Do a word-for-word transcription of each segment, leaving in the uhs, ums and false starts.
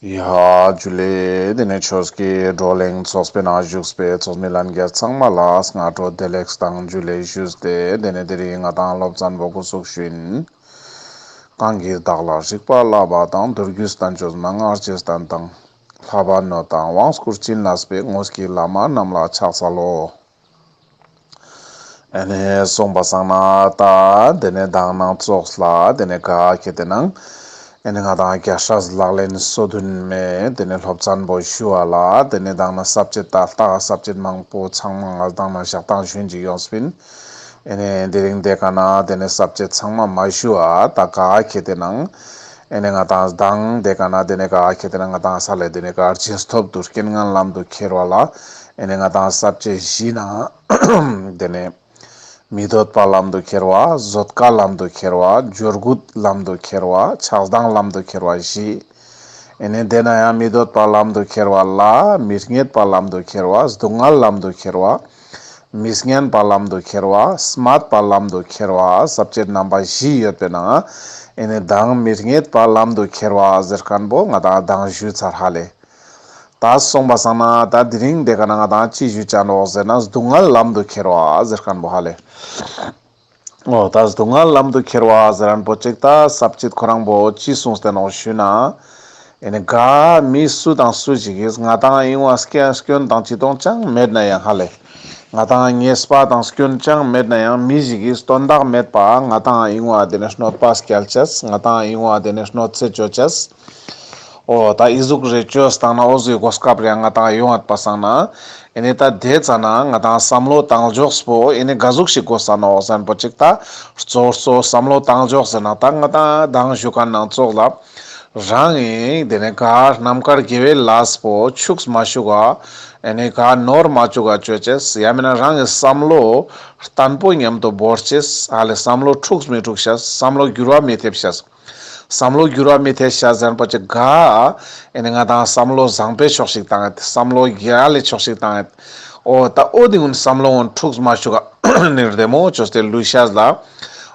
ཡ་ཇུ་ལེ། དེ་ནས་ཆོས་ཀྱི་བགྲོ་གླེང་ཚོགས་པའི་ནང་བཞུགས་པའི་ཚོགས་མི་ལྷན་རྒྱས་ཚང་མ་ལ་སྔ་དྲོ་བདེ་ལེགས་དང་ཇུ་ལེ་ཞུས་ཏེ། དེ་ནས་དེ་རིང་ང་དང་སློབ་ཚན་པོ་འགོ་ཚུགས་ཤིན། གང་གིས་བདག་ལ་རིག་པ་བསླབ་པ་དང་། མདོ་རྒྱུད་བསྟན་བཅོས་མན་ངག་རྗེས་བསྟན་དང་། ལྷག་པར་གནང་དང་དབང་བསྐུར་བྱིན་བརླབས་པའི། དངོས་ཀྱི་བླ་མ་རྣམས་ལ་ཕྱག་འཚལ་ལོ། ཨེ་ནེ་སོང་པ་སང་ན་ད་དེ་ནས་མདང་ནང་ཚོགས་ལ་དེ་ནས་ག་ཁེ་ཏེ་ནང་ཨེ་ནེ་ང་དང་རྒྱལ་སྲས་ལག་ལེན་སོ་བདུན་མའི་དེ་ནས་སློབ་ཚན་པོ་ཞུ་བ་ལ་དེ་ནས་མདང་ན་ས་བཅད་ད་ལྟ་ས་བཅད་མང་པོ་ཚང་མ་ང་དང་ན་ཞག་དང་ཞུན་ཅིག་ཡོངས་པིན། ཨེ་ནེ་དེ་རིང་དེ་ཀ་ན་དེ་ནས་ས་བཅད་ཚང་མ་མ་ཞུ་བ་ད་ག་ཁེ་ཏེ་ནང་ཨེ་ནེ་ང་དང་མདང་དེ་ཀ་ན་དེ་ནས་ག་ཁེ་ཏེ་ནང་ང་དང་ས་ལེ་དེ་ནས་ག་རྗེས་ཐོབ་ཏུ་རྐྱེན་ངན་ལམ་དུ་ཁྱེར་བ་ལ་ཨེ་ནེ་ང་དང་ས་བཅད་བཞི་ན་དེ་ནས་མི་འདོད་པ་ལམ་དུ་ཁྱེར་བ། བཟོད་དཀའ་ལམ་དུ་ཁྱེར་བ། འབྱོར་རྒུད་ལམ་དུ་ཁྱེར་བ། ཆགས་སྡང་ལམ་དུ་ཁྱེར་བ་བཞི། ཨེ་ནེ་དེ་ན་ཡང་མི་འདོད་པ་ལམ་དུ་ཁྱེར་བ་ལ་མི་རྙེད་པ་ལམ་དུ་ཁྱེར་བ། སྡུག་བསྔལ་ལམ་དུ་ཁྱེར་བ། མི་སྙན་པ་ལམ་དུ་ཁྱེར་བ། སྨད་པ་ལམ་དུ་ཁྱེར་བ། ས་བཅད་རྣམ་པ་བཞི་ཡོད་པའི་ནང་ཨེ་ནེ་མདང་མི་རྙེད་པ་ལམ་དུ་ཁྱེར་བ་ཟེར་མཁན་པོ་ང་དང་མདང་ཞུས་ཚར་ཧ་ལེ། ད་སོང་པ་སང་ན་ད་དེ་རིང་དེ་ཀ་ན་ང་དང་ཅི་ཞུ་ཅ་ནོག་ཟེར་ན་སྡུག་བསྔལ་ལམ་དུ་ཁྱེར་བ་ཟེར་མཁན་པོ་ཧ་ལེ། འོ་ད་སྡུག་བསྔལ་ལམ་དུ་ཁྱེར་བ་ཟེར་མཁན་པོ་ཅིག་ད་ས་བཅད་ཁོ་རང་པོ་ཅི་གསུངས་ཏེ་ནོག་ཞུ་ན། ཨེ་ནེ་ག་མི་སུ་དང་སུ་ཞིག་གིས་ང་དང་ཨིན་བ་སྐྱོན་སྐྱོན་དང་ཅི་དོང་ཅང་མེད་ན་ཡང་ཧ་ལེ། ང་དང་ཉེས་པ་དང་སྐྱོན་ཅང་མེད་ན་ཡང་མི་ཞིག་གིས་དོན་དག་མེད་པ་ང་དང་ཨིན་བ་དེ་ནས་གནོད་པ་སྐྱལ་ཅེས། ང་དང་ཨིན་བ་དེ་ནས་གནོད་འཚེ་ཅོ་ཅེས། འོ་ད་ཨི་ཟུག་རེ་ཅོས་བཏང་ན་འོ་ཟུག་གི་གོ་སྐབས་རེ་ང་དང་ཡོང་ངད་པ་སང་ན། ཨེ་ནེ་ད་དེ་ཙ་ན་ང་དང་བསམ་བློ་བཏང་ཕྱོགས་པོ་ཨེ་ནེ་ག་ཟུག་ཞིག་དགོས་ས་ནོག་ཟེར་མཁན་པོ་ཅིག་ད་གཙོ་བོ་བསམ་བློ་བཏང་ཕྱོགས་ཟེར་ན་ད་ང་དང་མདང་ཞུ་མཁན་ནང་ཚོགས་ལ་རང་ཨེ་དེ་ནས་ག་རྣམ་དཀར་དགེ་བའི་ལས་པོ་འཆུགས་མ་བཅུག་ག་ཨེ་ནེ་ག་ནོར་མ་བཅུག་ག་ཅོ་ཅེས། ཡང་མིན་ན་རང་གི་བསམ་བློ་བརྟན་པོ་མཉམ་དུ་བོར་ཅེས། ཧ་ལེ་བསམ་བློ་འཁྲུགས་མི་འཁྲུགས་ཤེས། བསམ་བློ་འགྱུར་བ་མི་ཐེབས་ཤེས། བསམ་བློ་འགྱུར་བ་མི་ཐེབས་ཤེས་ཟེར་མཁན་པོ་ཅིག་ག་ཨེ་ནེ་ང་དང་བསམ་བློ་བཟང་པོའི་ཕྱོགས་ཤིག་བཏང་ཡོད། བསམ་བློ་རྒྱལ་ལ་ཕྱོགས་ཤིག་བཏང་ཡོད། འོ་ད་འོ་དེ་གུན་བསམ་བློ་གུན་འཁྲུགས་མ་བཅུག་ག་ནི་བདེ་མོ་ཅོས་ཏེ་ལུས་ཤེས་ལ།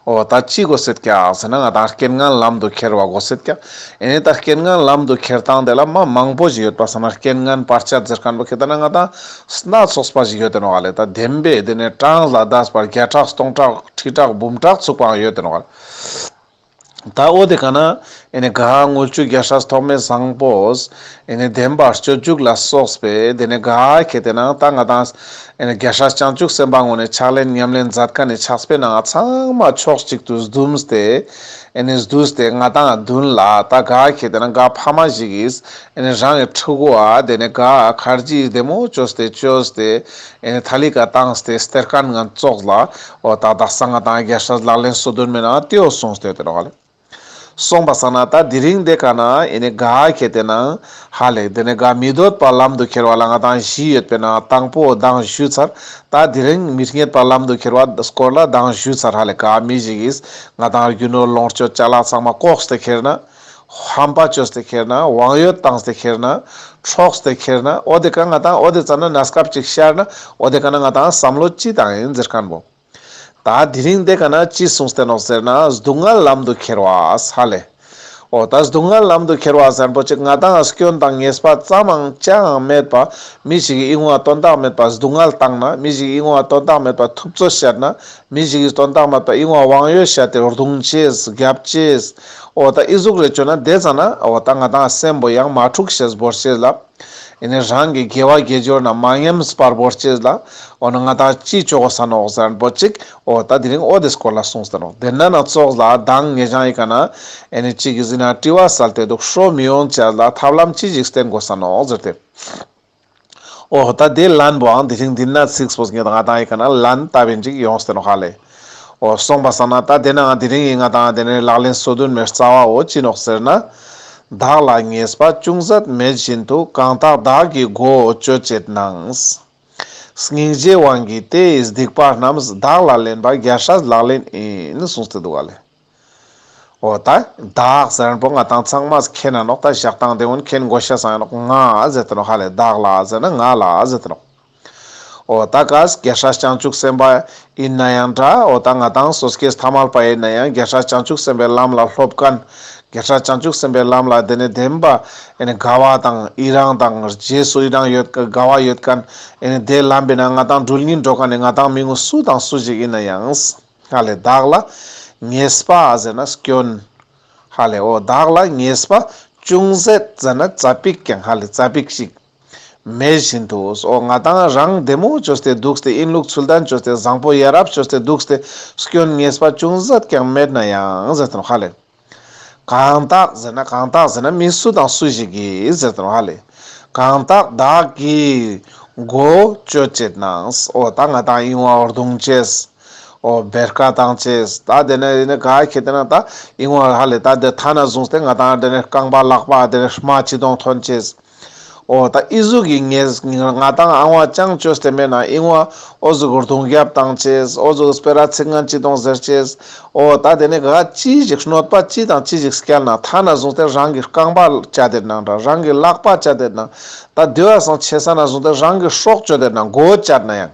འོ་ད་ཅི་དགོས་སེད་ཀྱག་ཟེར་ན་ང་དང་རྐྱེན་ངན་ལམ་དུ་ཁྱེར་བ་དགོས་སེད་ཀྱག་ཨེ་ནེ་ད་རྐྱེན་ངན་ལམ་དུ་ཁྱེར་སྟངས་དེ་ལ་མ་མང་པོ་ཞིག་ཡོད་པ་སང་ན་རྐྱེན་ངན་བར་ཆད་ཟེར་མཁན་པོ་ཁེ་ད་ན་ང་དང་སྣ་ཚོགས་པ་ཞིག་ཡོད་དེ་ནོག་ལེ། ད་བདེན་པའི་དེ་ནས་གྲངས་ལས་འདས་པ་བརྒྱ་ཕྲག་སྟོང་ཕྲག་ཁྲི་ཕྲག་འབུམ་ཕྲག་ཚུགས་པའང་ཡོད་དེ་ནོག་ལེ། ད་འོ་དེ་ཀ་ན་ཨེ་ནེ་ག་དངུལ་ཆུ་རྒྱལ་སྲས་ཐོགས་མེད་བཟང་པོས་ཨེ་ནེ་བདེན་པ་སྤྱོད་འཇུག་ལ་སོགས་པའི་དེ་ནས་ག་ཁེ་ཏེ་ན་ད་ང་དང་ཨེ་ནེ་རྒྱལ་སྲས་བྱང་ཆུབ་སེམས་དཔའ་ངོ་ནས་ཕྱག་ལེན་ཉམས་ལེན་མཛད་མཁན་ནི་ཕྱག་དཔེ་ནང་ཚང་མ་ཕྱོགས་གཅིག་ཏུ་བསྡུམས་ཏེ་ཨེ་ནེ་བསྡུས་ཏེ་ང་དང་མདུན་ལ་ད་ག་ཁེ་ཏེ་ན་ག་ཕ་མ་ཞིག་གིས་ཨེ་ནེ་རང་གི་ཕྲུ་གུ་ཨ་དེ་ནས་ག་ཁར་ཇི་བདེ་མོ་ཅོས་ཏེ་ཅོས་ཏེ་ཨེ་ནེ་ཐ་ལི་ཀ་བཏང་སྟེ་སྟེར་མཁན་ང་ཚོགས་ལ་འོ་ད་དག་ས་ང་དང་རྒྱལ་སྲས་ལག་ལེན་སོ་བདུན་མའི་ནང་དེའོ་གསུངས་ཏེ་ཡོད་དེ་ནོག་ལེ། སོང་པ་སང་ན་ད་དེ་རིང་དེ་ཀ་ན་ཨེ་ནེ་ག་ཁེ་ཏེ་ན་ཧ་ལེ་དེ་ནས་ག་མི་འདོད་པ་ལམ་དུ་ཁྱེར་བ་ལ་ང་དང་བཞི་ཡོད་པའི་ནང་དང་པོ་མདང་ཞུས་ཚར། ད་དེ་རིང་མི་རྙེད་པ་ལམ་དུ་ཁྱེར་བ་སྐོར་ལ་མདང་ཞུས་ཚར་ཧ་ལེ། ག་མི་ཞིག་གིས་ང་དང་རྒྱུ་ནོར་ལོངས་སྤྱོད་ཅ་ལག་ཚང་མ་བཀོག་སྟེ་ཁྱེར་ན། ཧམ་པ་ཅོས་ཏེ་ཁྱེར་ན། དབང་ཡོད་བཏང་སྟེ་ཁྱེར་ན། འཕྲོགས་ཏེ་ཁྱེར་ན། འོ་དེ་ཀ་ང་དང་འོ་དེ་ཙ་ན་གནས་སྐབས་ཅིག་ཤར་ན་འོ་དེ་ཀ་ན་ང་དང་བསམ་བློ་ཅི་བཏང་ཡིན་ཟེར་མཁན་པོ། ད་དེ་རིང་དེ་ཀ་ན་ཅི་གསུངས་ཏེ་ནོག་ཟེར་ན་སྡུག་བསྔལ་ལམ་དུ་ཁྱེར་བ་ཧ་ལེ། འོ་ད་སྡུག་བསྔལ་ལམ་དུ་ཁྱེར་བ་ཟེར་མཁན་པོ་ཅིག་ང་དང་སྐྱོན་དང་ཉེས་པ་ཙམ་ཡང་ཅང་མེད་པ་མི་ཞིག་གི་ཨིན་བ་དོན་དག་མེད་པ་སྡུག་བསྔལ་བཏང་ན་མི་ཞིག་གི་ཨིན་བ་དོན་དག་མེད་པ་ཐུབ་ཚོད་བཤད་ན་མི་ཞིག་གི་དོན་དག་མེད་པ་ཨིན་བ་དབང་ཡོད་བཤད་དེ་རྡུང་ཅེས་རྒྱབ་ཅེས། འོ་ད་ཨི་ཟུག་རེ་ཅོ་ན་དེ་ཙ་ན་འོ་ད་ང་དང་སེམས་པོ་ཡང་མ་འཁྲུགས་ཤེས་བོར་ཤེས་ལ། ཨེ་ནེ་རང་གི་དགེ་བ་དགེ་སྦྱོར་ན་མ་ཉམས་པར་བོར་ཅེས་ལ། འོ་ན་ང་དང་ཅི་ཅོ་གོས་ས་ནོག་ཟེར་མཁན་པོ་ཅིག་འོ་ད་དེ་རིང་འོ་དེ་སྐོར་ལ་གསུངས་ཏེ་ནོག་དེ་ན་ན་ཚོགས་ལ་མདང་ངེ་ཞང་ཨི་ཀ་ན་ཨེ་ནེ་ཅིག་གི་ཟིན་ན་དྲི་བ་སལ་ཏེ་འདུག་ཤོ་མི་ཡོང་ཅེས་ལ་ཐབས་ལམ་ཅི་ཞིག་བསྟེན་གོས་ས་ནོག་ཟེར་ཏེ། འོ་ད་དེ་ལན་པོའང་དེ་རིང་འདི་ན་ཚིགས་པོ་ངེ་དང་ང་དང་ཨི་ཀ་ན་ལན་བཏབ་པིན་ཅིག་ཡོངས་ཏེ་ནོག་ཧ་ལེ། འོ་སོང་པ་སང་ན་ད་དེ་ནའང་དེ་རིང་ཨི་ང་དང་དེ་ནས་ལག་ལེན་སོ་བདུན་མའི་རྩ་བའོ་ཅི་ནོག་ཟེར་ན། བདག་ལ་ཉེས་པ་ཅུང་ཟད་མེད་བཞིན་དུ། གང་དག་བདག་གི་སྒོ་སྤྱོད་བྱེད་ནའང་། སྙིང་རྗེའི་དབང་གིས་དེ་ཡི་སྡིག་པ་རྣམས། བདག་ལ་ལེན་པ་རྒྱལ་སྲས་ལག་ལེན་ཡིན། གསུངས་ཏེ་འདུག་ག་ལེ། འོ་ད་བདག་ཟེར་མཁན་པོ་ང་དང་ཚང་མས་མཁྱེན་ན་ནོག་ད་ཞག་དང་དེ་བོ་མཁྱེན་དགོས་ཤེས་ཡིན་ནོག་ང་ཟེར་ཏེ་ནོག་ཧ་ལེ། བདག་ལ་ཟེར་ན་ང་ལ་ཟེར་ཏེ་ནོག་འོ་ད་ག་རྒྱལ་སྲས་བྱང་ཆུབ་སེམས་དཔའ་ཡིན་ན་ཡང་འདྲ། འོ་ད་ང་དང་སོ་སྐྱེས་ཐ་མལ་པ་ཡིན་ན་ཡང་རྒྱལ་སྲས་བྱང་ཆུབ་སེམས་དཔའི་ལམ་ལ་སློབ་མཁན་ རྒྱལ་སྲས་བྱང་ཆུབ་སེམས་དཔའི་ལམ་ལ་དེ་ནས་བདེན་པ་ཨེ་ནི་དགའ་བ་དང་ཡི་རང་དང་རྗེས་སུ་ཡི་རང་ཡོད་དགའ་བ་ཡོད་མཁན་ཨེ་ནི་དེ་ལམ་པའི་ནང་ང་ཏང་འགྲུལ་ཉིན་འགྲོ་མཁན་ནི་ང་ཏང་མི་ངོ་སུ་དང་སུ་ཞིག་ཡིན་ན་ཡང་། ཧ་ལེ་བདག་ལ་ཉེས་པ་ཟེར་ན་སྐྱོན། ཧ་ལེ་འོ་བདག་ལ་ཉེས་པ་ཅུང་ཟད་ཟེར་ན་ཙ་པིག་ཀྱང་ཧ་ལེ་ཙ་པིག་ཞིག་མེད་བཞིན་དུ། འོ་ང་ཏང་རང་བདེ་མོ་བཅོས་ཏེ་འདུག་སྟེ་ཡིན་ལུགས་ཚུལ་ལྡན་བཅོས་ཏེ་བཟང་པོ་ཡ་རབས་བཅོས་ཏེ་འདུག་སྟེ་སྐྱོན་ཉེས་པ་ཅུང་ཟད་ཀྱང་མེད་ན་ཡང་ཟེར་དོ་ཧ་ལེ། གང་དག་ཟེར་ན་གང་དག་ཟེར་ན་མི་སུ་དང་སུ་ཞིག་གིས་ཟེར་དོ་ཧ་ལེ། གང་དག་བདག་གིས་མགོ་བཅད་ཅེས་ན། འོ་ད་ང་ཏང་ཨིན་བ་རྡུང་ཅེས། འོ་བེར་ཀ་བཏང་ཅེས། ད་དེ་ནས་ཨེ་ནི་ག་ཁེ་དེ་ན་ད་ཨིན་བ་ཧ་ལེ་ད་དེ་ཐ་ན་བཟུང་སྟེ་ང་ཏང་དེ་ནས་རྐང་པ་ལག་པ་དེ་ནས་རྨ་ཅི་དོང་ཐོན་ཅེས། འོ་ད་ཨི་ཟུག་གི་ངས་ང་ཏང་ཨ་བ་ཅང་བཅོས་ཏེ་མེད་ན་ཨིན་བ་འོ་ཟུག་རྡུང་རྒྱབ་བཏང་ཅེས། འོ་ཟུག་སྤེ་ར་ཚིག་ངན་ཅི་དོང་ཟེར་ཅེས། འོ་ད་དེ་ནས་ག་ཅི་ཞིག་གནོད་པ་ཅི་དང་ཅི་ཞིག་སྐྱལ་ན་ཐ་ན་བཟུང་སྟེ་རང་གི་རྐང་པ་བཅད་དེ་ནང་འདྲ་རང་གི་ལག་པ་བཅད་དེ་ནང་ད་དེ་བ་སང་ཆེ་ས་ན་བཟུང་སྟེ་རང་གི་སྲོག་བཅད་དེ་ནང་མགོ་བཅད་ན་ཡང་།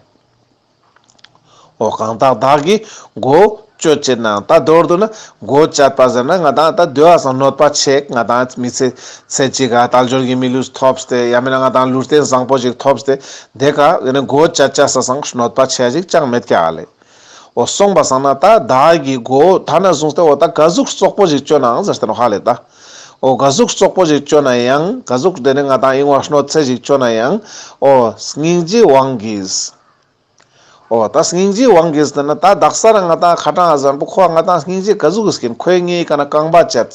འོ་གང་དག་བདག་གིས་མགོ་བཅད་ཅེས་ན་ད་མདོར་བསྡུ་ན་མགོ་བཅད་པ་ཟེར་ན་ང་ཏང་ད་དེ་བ་སང་གནོད་པ་ཆེ་ང་ཏང་མི་ཚེ་ཚེ་གཅིག་ག་དལ་འབྱོར་གྱི་མི་ལུས་ཐོབ་སྟེ་ཡང་མིན་ན་ང་ཏང་ལུས་རྟེན་བཟང་པོ་ཞིག་ཐོབ་སྟེ་དེ་ཀ་ཨེ་ནི་མགོ་བཅད་ཅེས་སང་གནོད་པ་ཆེ་ཞིག་ཅང་མེད་ཀྱག་ཧ་ལེ། འོ་སོང་པ་སང་ན་ད་བདག་གིས་མགོ་ཐ་ན་བཟུང་སྟེ་འོ་ད་ག་ཟུག་བཙོག་པོ་ཞིག་བཅོས་ནའང་ཟེར་ཏེ་ནོག་ཧ་ལེ་ད། འོ་ག་ཟུག་བཙོག་པོ་ཞིག་བཅོས་ན་ཡང་ག་ཟུག་དེ་ནི་ང་ཏང་ཨིན་བ་གནོད་འཚེ་ཞིག་བཅོས་ན་ཡང་འོ་སྙིང་རྗེའི་དབང་གིས། འོ་ད་སྙིང་རྗེའི་དབང་གིས་ཟེར་ན་ད་དག་ས་རང་ང་ཏང་ཁ་གྲངས་ཨ་ཟན་པོ་ཁོ་ང་ཏང་སྙིང་རྗེ་ག་ཟུག་གི་སྐྱེན་ཁོས་ངའི་ཀ་ན་རྐང་པ་བཅད།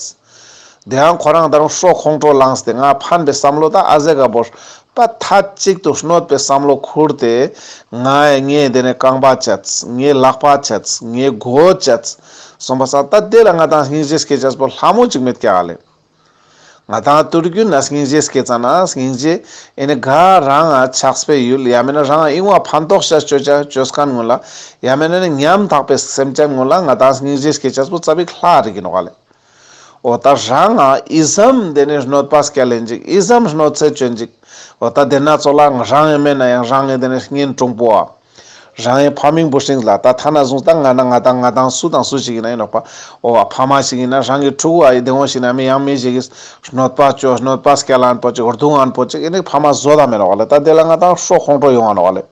དེའང་ཁོ་རང་ད་རུང་སྲོག་ཁོང་ཁྲོ་ལངས་ཏེ་ང་ཕན་པའི་བསམ་བློ་ད་ཨ་ཟེ་ག་བོར་པ་ཐད་ཅིག་ཏུ་གནོད་པའི་བསམ་བློ་ཁུར་ཏེ་ང་ངའི་དེ་ནས་རྐང་པ་བཅད་ངའི་ལག་པ་བཅད་ངའི་མགོ་བཅད་སོང་པ་སང་ད་དེ་ལ་ང་ཏང་སྙིང་རྗེ་སྐྱེ་ཅེས་པོ་ལྷ་མོ་ཅིག་མེད་ཀྱག་ཧ་ལེ། ང་ཏང་དུས་རྒྱུན་ན་སྙིང་རྗེ་སྐྱེ་ཙ་ན་སྙིང་རྗེ་ཨེ་ནི་ག་རང་ང་ཆགས་པའི་ཡུལ་ཡང་མིན་ན་རང་ཨིན་བ་ཕན་ཐོགས་ཤ་བཅོས་ཅ་བཅོས་མཁན་ངོ་ལ་ཡང་མིན་ན་ཉམ་ཐག་པའི་སེམས་ཅན་ངོ་ལ་ང་ཏང་སྙིང་རྗེ་སྐྱེ་ཅེས་པོ་ཙ་པིག་ལྷག་རིག་གི་ནོག་ཧ་ལེ། འོ་ད་རང་ང་ཨི་ཙམ་དེ་ནས་གནོད་པ་སྐྱལ་ལེན་ཅིག་ཨི་ཙམ་གནོད་འཚེ་བཅོན་ཅིག་འོ་ད་དེ་ན་ཚོ་ལ་རང་ཨེ་མེད་ན་ཡང་རང་ཨེ་དེ་ནས་གཉེན་དྲུང་པོ་ཨ། རང་ཨེ་ཕ་མིང་བུ་སྲིང་ལ་ད་ཐ་ན་བཟུང་ད་ང་ན་ང་ཏང་ང་ཏང་སུ་དང་སུ་ཞིག་ཡིན་ན་ཡིན་ནོག་པ། འོ་ཨ་ཕ་མ་ཞིག་ཡིན་ན་རང་གི་ཕྲུ་གུ་ཨ་ཡི་དེ་འོ་ཞིག་ན་མི་ཡང་མི་ཞིག་གིས་གནོད་པ་བཅོ་གནོད་པ་སྐྱལ་ལན་པོ་ཅིག་རྡུང་ཨན་པོ་ཅིག་ཨེ་ནི་ཕ་མ་བཟོ་ད་མེད་ནོག་ལེ། ད་དེ་ལ་ང་ཏང་སྲོག་ཁོང་ཁྲོ་ཡོང་ང་ནོག་ལེ།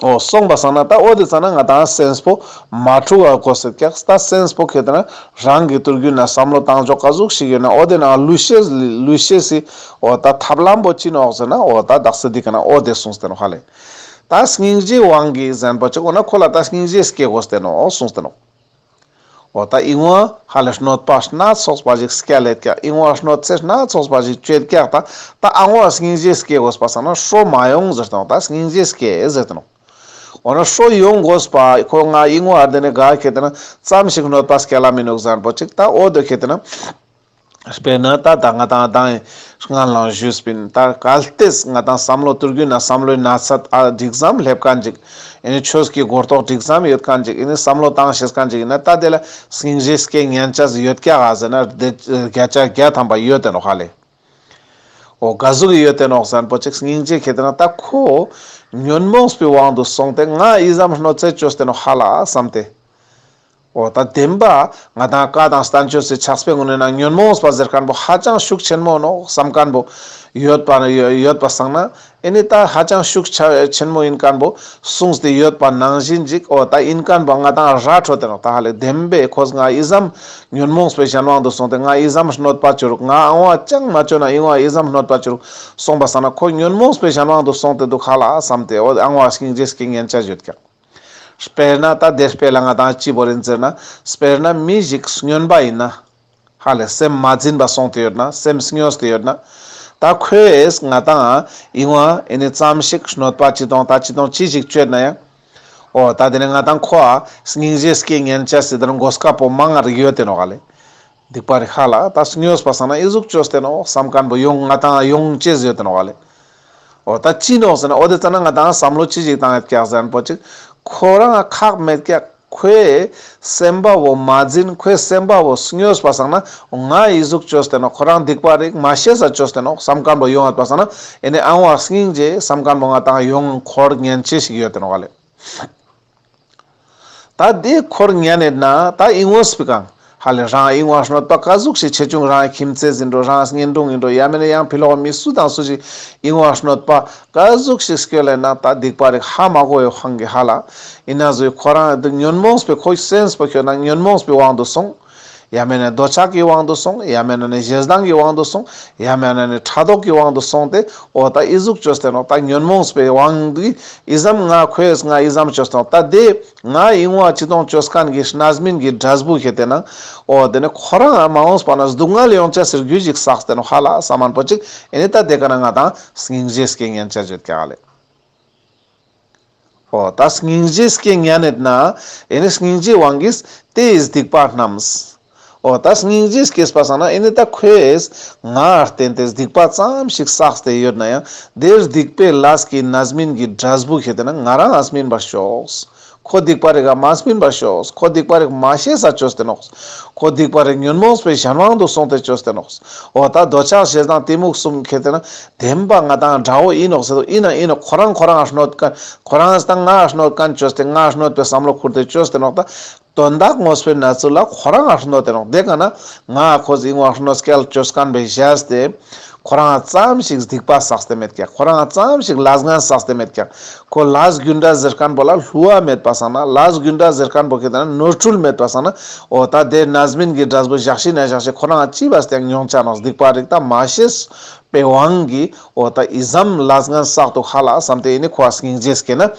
འོ་སོང་པ་སང་ན་ད་འོ་དེ་ཙ་ན་ང་ཏང་སེམས་པོ་མ་འཁྲུག་ག་གོ་སེ་ཀྱག་ད་སེམས་པོ་ཁེ་ཏེ་ན་རང་གི་དུས་རྒྱུན་ན་བསམ་བློ་བཏང་ཕྱོགས་ག་ཟུག་ཞིག་ཡོད་ན་འོ་དེ་ན་ལུས་ཤེས་ལུས་ཤེས་སི་འོ་ད་ཐབས་ལམ་པོ་ཅི་ནོག་ཟེར་ན་འོ་ད་དག་ས་འདི་ཀ་ན་འོ་དེ་གསུངས་ཏེ་ནོག་ཧ་ལེ། ད་སྙིང་རྗེའི་དབང་གིས་ཟེར་པོ་ཅིག་འོ་ན་ཁོ་ལ་ད་སྙིང་རྗེ་སྐྱེ་དགོས་ཏེ་ནོག་གསུངས་ཏེ་ནོག་འོ་ད་ཨིན་བ་ཧ་ལེ་གནོད་པ་སྣ་ཚོགས་པ་ཞིག་སྐྱལ་ལེད་ཀྱག་ཨིན་བ་གནོད་འཚེ་སྣ་ཚོགས་པ་ཞིག་བཅོས་ཀྱག་ད་ད་ཨ་བ་སྙིང་རྗེ་སྐྱེ་དགོས་པ་སང་ན་ཧྲོ་མ་ཡོང་ཟེར་ཏེ་ནོག་ད་སྙིང་རྗེ་སྐྱེ་ཟེར་ཏེ་ནོག་འོ་ན་ཧྲོ་ཡོང་དགོས་པ་ཁོ་ང་ཨིན་བ་དེ་ནས་ག་ཁེ་ཏེ་ན་ཙམ་ཞིག་གནོད་པ་སྐྱལ་ལ་མི་ནུག་ཟེར་པོ་ཅིག་ད་འོ་དེ་ཁེ་ཏེ་ན། དཔེར་ན་ད་ད་ང་ཏང་ད་སྔན་ལ་ཞུས་པིན། ད་གལ་ཏེ་ང་ཏང་བསམ་བློ་དུས་རྒྱུན་ན་བསམ་བློའི་ན་ཚ་ཨ་འགྲིག་ཙམ་སླེབས་མཁན་ཅིག་ཨེ་ནི་ཆོས་ཀྱི་གོ་རྟོགས་འགྲིག་ཙམ་ཡོད་མཁན་ཅིག་ཨེ་ནི་བསམ་བློ་བཏང་ཤེས་མཁན་ཅིག་ཡིན་ན་ད་དེ་ལ་སྙིང་རྗེ་སྐྱེ་ཉན་ཆ་ཡོད་ཀྱག་ག་ཟེར་ན་དེ་བརྒྱ་ཆ་བརྒྱ་ཐམ་པ་ཡོད་དེ་ནོག་ཧ་ལེ། འོ་ག་ཟུག་ཡོད་དེ་ནོག་ཟེར་པོ་ཅིག་སྙིང་རྗེ་ཁེ་ཏེ་ན་ད་ཁོ་ཉོན་མོངས་པའི་དབང་དུ་སོང་སྟེ་ང་ཨི་ཙམ་གནོད་འཚེ་བཅོས་ཏེ་ནོག་ཧ་ལ་བསམ་སྟེ། འོ་ད་བདེན་པ་ང་ཏང་བཀའ་དང་བསྟན་བཅོས་སི་ཕྱག་དཔེ་ངོ་ནས་ན་ཉོན་མོངས་པ་ཟེར་མཁན་པོ་ཧ་ཅང་ཤུགས་ཆེན་མོ་ནོག་བསམ་མཁན་པོ་ཡོད་པ་ཡོད་པ་སང་ན་ཨེ་ནི་ད་ཧ་ཅང་ཤུགས་ཆ་ཆེན་མོ་ཡིན་མཁན་པོ་གསུངས་ཏེ་ཡོད་པ་ནང་བཞིན་ཅིག་འོ་ད་ཡིན་མཁན་པོ་ང་ཏང་ར་འཕྲོད་དེ་ནོག་ད་ཧ་ལེ་བདེན་པའི་ཁོ་ང་ཨི་ཙམ་ཉོན་མོངས་པའི་གཞན་དབང་དུ་སོང་སྟེ་ང་ཨི་ཙམ་གནོད་པ་བཅོ་རུག་ང་ཨང་བ་ཅང་མ་བཅོ་ན་ཨིན་བ་ཨི་ཙམ་གནོད་པ་བཅོ་རུག་སོང་པ་སང་ན་ཁོ་ཉོན་མོངས་པའི་གཞན་དབང་དུ་སོང་སྟེ་འདུག་ཧ་ལ་བསམ་སྟེ་འོ་ཨང་བ་སྙིང་རྗེ་སྐྱེ་ཉན་ཆ་ཡོད་ཀྱག་དཔེར་ན་ད་དེ་དཔེ་ལ་ང་ཏང་ཅི་བོ་རིན་ཟེར་ན། དཔེར་ན་མི་ཞིག་སྨྱོན་པ་ཡིན་ན། ཧ་ལེ་སེམས་མ་འཛིན་པ་སོང་སྟེ་ཡོད་ན་སེམས་སྨྱོས་ཏེ་ཡོད་ན། ད་ཁོས་ང་ཏང་ཨིན་བ་ཨེ་ནི་ཙམ་ཞིག་གནོད་པ་ཅི་གཏོང་ད་ཅི་གཏོང་ཅི་ཞིག་བཅོས་ན་ཡང་། འོ་ད་དེ་ནི་ང་ཏང་ཁོ་ཨ་སྙིང་རྗེ་སྐྱེ་ཉན་ཆ་སི་དེ་ནི་གོ་སྐབས་པོ་མང་ང་རིག་ཡོད་དེ་ནོག་ཧ་ལེ། སྡིག་པ་རིག་ཧ་ལ་ད་སྨྱོས་པ་སང་ན་ཨི་ཟུག་བཅོས་ཏེ་ནོག་བསམ་མཁན་པོ་ཡོང་ང་ཏང་ཡོང་ཅེས་ཡོད་དེ་ནོག་ཧ་ལེ། འོ་ད་ཅི་ནོག་ཟེར་ན་འོ་དེ་ཙ་ན་ང་ཏང་བསམ་བློ་ཅི་ཞིག་བཏང་ཡོད་ཀྱག་ཟེར་ན་པོ་ཅིག་ཁོ་རང་ཁག་མེད་ཀྱག་ཁོའི་སེམས་པ་བོ་མ་འཛིན་ཁོའི་སེམས་པ་བོ་སྨྱོས་པ་སང་ན་ང་ཨི་ཟུག་བཅོས་ཏེ་ནོག་ཁོ་རང་སྡིག་པ་རིག་མ་ཤེས་ས་བཅོས་ཏེ་ནོག་བསམ་མཁན་པོ་ཡོང་ཡོད་པ་སང་ན་ཨེ་ནི་ཨང་བ་སྙིང་རྗེ་བསམ་མཁན་པོ་ང་ཏང་ཡོང་འཁོར་ཉན་ཅེས་ཤིག་ཡོད་དེ་ནོག་ཧ་ལེ། ད་དེ་འཁོར་ཉན་ནེ་ན་ད་ཨིན་བོ་སྤི་ཀང་ ཧ་ལེ་རང་ཨིན་བ་གནོད་པ་ཀ་ཟུག་ཞིག་ཆེ་ཆུང་རང་ཁྱིམ་མཚེས་ཨིན་འགྲོ་རང་གཉེན་དྲུང་ཨིན་འགྲོ་ཡ་མེད་ན་ཡང་ཕི་ལོག་མི་སུ་དང་སུ་ཞིག་ཨིན་བ་གནོད་པ་ཀ་ཟུག་ཞིག་སྐྱོད་ལེ་ན་ད་སྡིག་པ་རིག་ཧ་མ་གོ་ཡོ་ཧང་གི་ཧ་ལ། ཨིན་ན་ཟོས་ཁོ་རང་ཉོན་མོངས་པའི་ཁོའི་སེམས་པོ་ཁྱོད་ན་ཉོན་མོངས་པའི་དབང་དུ་སོང་། ཡ་མེད་ན་འདོད་ཆགས་ཀྱི་དབང་དུ་སོང་། ཡ་མེད་ན་ནི་ཞེ་སྡང་གི་དབང་དུ་སོང་། ཡ་མེད་ན་ནི་ཕྲག་དོག་གི་དབང་དུ་སོང་སྟེ་འོ་ད་ཨི་ཟུག་བཅོས་ཏེ་ནོག་ད་ཉོན་མོངས་པའི་དབང་གིས་ཨི་ཙམ་ང་ཁོས་ང་ཨི་ཙམ་བཅོས་ཏེ་ནོག་ད་དེ་ང་ཨིན་བ་ཅི་ཏོང་བཅོས་མཁན་གྱི་རྣམ་སྨིན་གྱི་འབྲས་བུ་ཁྱེར་ཏེ་ན་འོ་དེ་ནི་ཁོ་རང་མ་འོངས་པ་ན་སྡུག་བསྔལ་ཡོང་ཆ་ཟེར་རྒྱུ་ཞིག་བསགས་ཏེ་ནོག་ཧ་ལ་ས་མན་པོ་ཅིག་ཨེ་ནི་ད་དེ་ཀ་ན་ང་དང་སྙིང་རྗེ་སྐྱེ་ཉན་ཆ་བརྗོད་ཀྱག་ལེ། འོ་ད་སྙིང་རྗེ་སྐྱེ་ཉན་ནེད་ན་ཨེ་ནི་སྙིང་རྗེའི་དབང་གིས་དེའི་སྡིག་པ་རྣམས། འོ་ད་སྙིང་རྗེ་སྐྱེས་པ་སང་ན་ཨེ་ནི་ད་ཁོས་ང་བརྟེན་ཏེ་སྡིག་པ་ཙམ་ཞིག་བསགས་ཏེ་ཡོད་ན་ཡང་དེར་སྡིག་པའི་ལས་ཀྱི་རྣམ་སྨིན་གྱི་འབྲས་བུ་ཁྱེར་ཏེ་ན་ང་རང་ཨ་སྨིན་པར་ཤོག་ཁོ་སྡིག་པ་རིག་ག་མ་སྨིན་པར་ཤོག་ཁོ་སྡིག་པ་རིག་མ་ཤེས་ས་བཅོས་ཏེ་ནོག་ཁོ་སྡིག་པ་རིག་ཉོན་མོངས་པའི་གཞན་དབང་དུ་སོང་སྟེ་བཅོས་ཏེ་ནོག་འོ་ད་འདོད་ཆགས་ཞེ་སྡང་གཏི་མུག་གསུམ་ཁྱེར་ཏེ་ན་བདེན་པ་ང་དང་དགྲ་བོ་ཨིན་ནོག་ཟེར་དུ་ཨིན་ན་ཨིན་ནོག་ཁོ་རང་ཁོ་རང་ཨ་གནོད་མཁན་ཁོ་རང་ད་ང་ཨ་གནོད་མཁན་བཅོས་ཏེ་ང་ཨ་གནོད་པའི་བསམ་བློ་ཁུར་ཏེ་བཅོས་ཏེ་ནོག་ད་དོན་དག་དངོས་པོའི་གནས་ཚུལ་ལ་ཁོ་རང་ཨ་གནོད་དེ་ནོག་དེ་ཀ་ན་ང་ཁོ་ཟིག་ཨིན་བ་གནོད་སྐྱེལ་བཅོས་མཁན་བེ་བཞག་སྟེ་ཁོ་རང་ཙམ་ཞིག་སྡིག་པ་བསགས་ཏེ་མེད་ཀྱག་ཁོ་རང་ཙམ་ཞིག་ལས་ངན་བསགས་ཏེ་མེད་ཀྱག་ཁོ་ལས་རྒྱུ་འབྲས་ཟེར་མཁན་པོ་ལ་བསླུ་བ་མེད་པ་སང་ན་ལས་རྒྱུ་འབྲས་ཟེར་མཁན་པོ་ཁྱེར་ཏེ་ན་ནོར་འཁྲུལ་མེད་པ་སང་ན་འོ་ད་དེ་རྣམ་སྨིན་གྱི་འབྲས་བུ་བཞག་ཤི་ན་བཞག་ཤི་ཁོ་རང་ཅི་བ་སྟེ་མྱོང་ཆ་ནོག་སྡིག་པ་རིག་ད་མ་ཤེས་པའི་དབང་གིས་འོ་ད་ཨི་ཙམ་ལས་ངན་བསགས་འདུག་ཧ་ལ་བསམ་སྟེ་ཨེ་ནི་ཁོ་ཨ་སྙིང་རྗེ་སྐྱེ་ན།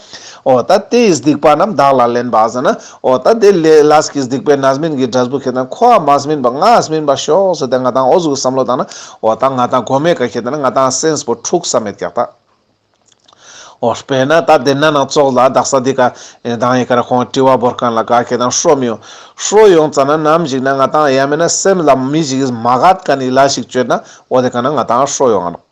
འོ་ད་དེའི་སྡིག་པ་རྣམས་བདག་ལ་ལེན་པ་ཟེར་ན། འོ་ད་དེ་ལས་ལས་ཀྱི་སྡིག་པའི་རྣམ་སྨིན་གྱི་འབྲས་བུ་ཁྱེར་ཏེ་ན་ཁོ་ཨ་མ་སྨིན་པ་ང་ཨ་སྨིན་པ་ཤོག་ཟེར་ཏེ་ང་དང་འོ་ཟུག་བསམ་བློ་བཏང་ན། འོ་ད་ང་དང་གོ་མེ་ཀ་ཁྱེར་ཏེ་ན་ང་དང་སེམས་པོ་འཁྲུགས་ས་མེད་ཀྱག་ད། འོ་དཔེར་ན་ད་དེ་ན་ནང་ཙོགས་ལ་དག་ས་འདི་ཀ་ཨེ་དང་ཡི་ཀ་ར་ཁོང་དྲི་བ་བོར་མཁན་ལ་ག་ཁྱེར་ཏེ་ན་ཧྲོ་མི་ཡོང་། ཧྲོ་ཡོང་ཙ་ན་ནམ་ཞིག་ན་ང་དང་ཡ་མེད་ན་སེམས་ལ་མི་ཞིག་གིས་མ་དགའ་མཁན་ནི་ལས་ཤིག་བཅོས་ན་འོ་དེ་ཀ་ན་ང་དང་ཧྲོ་ཡོང་ང་ནོག་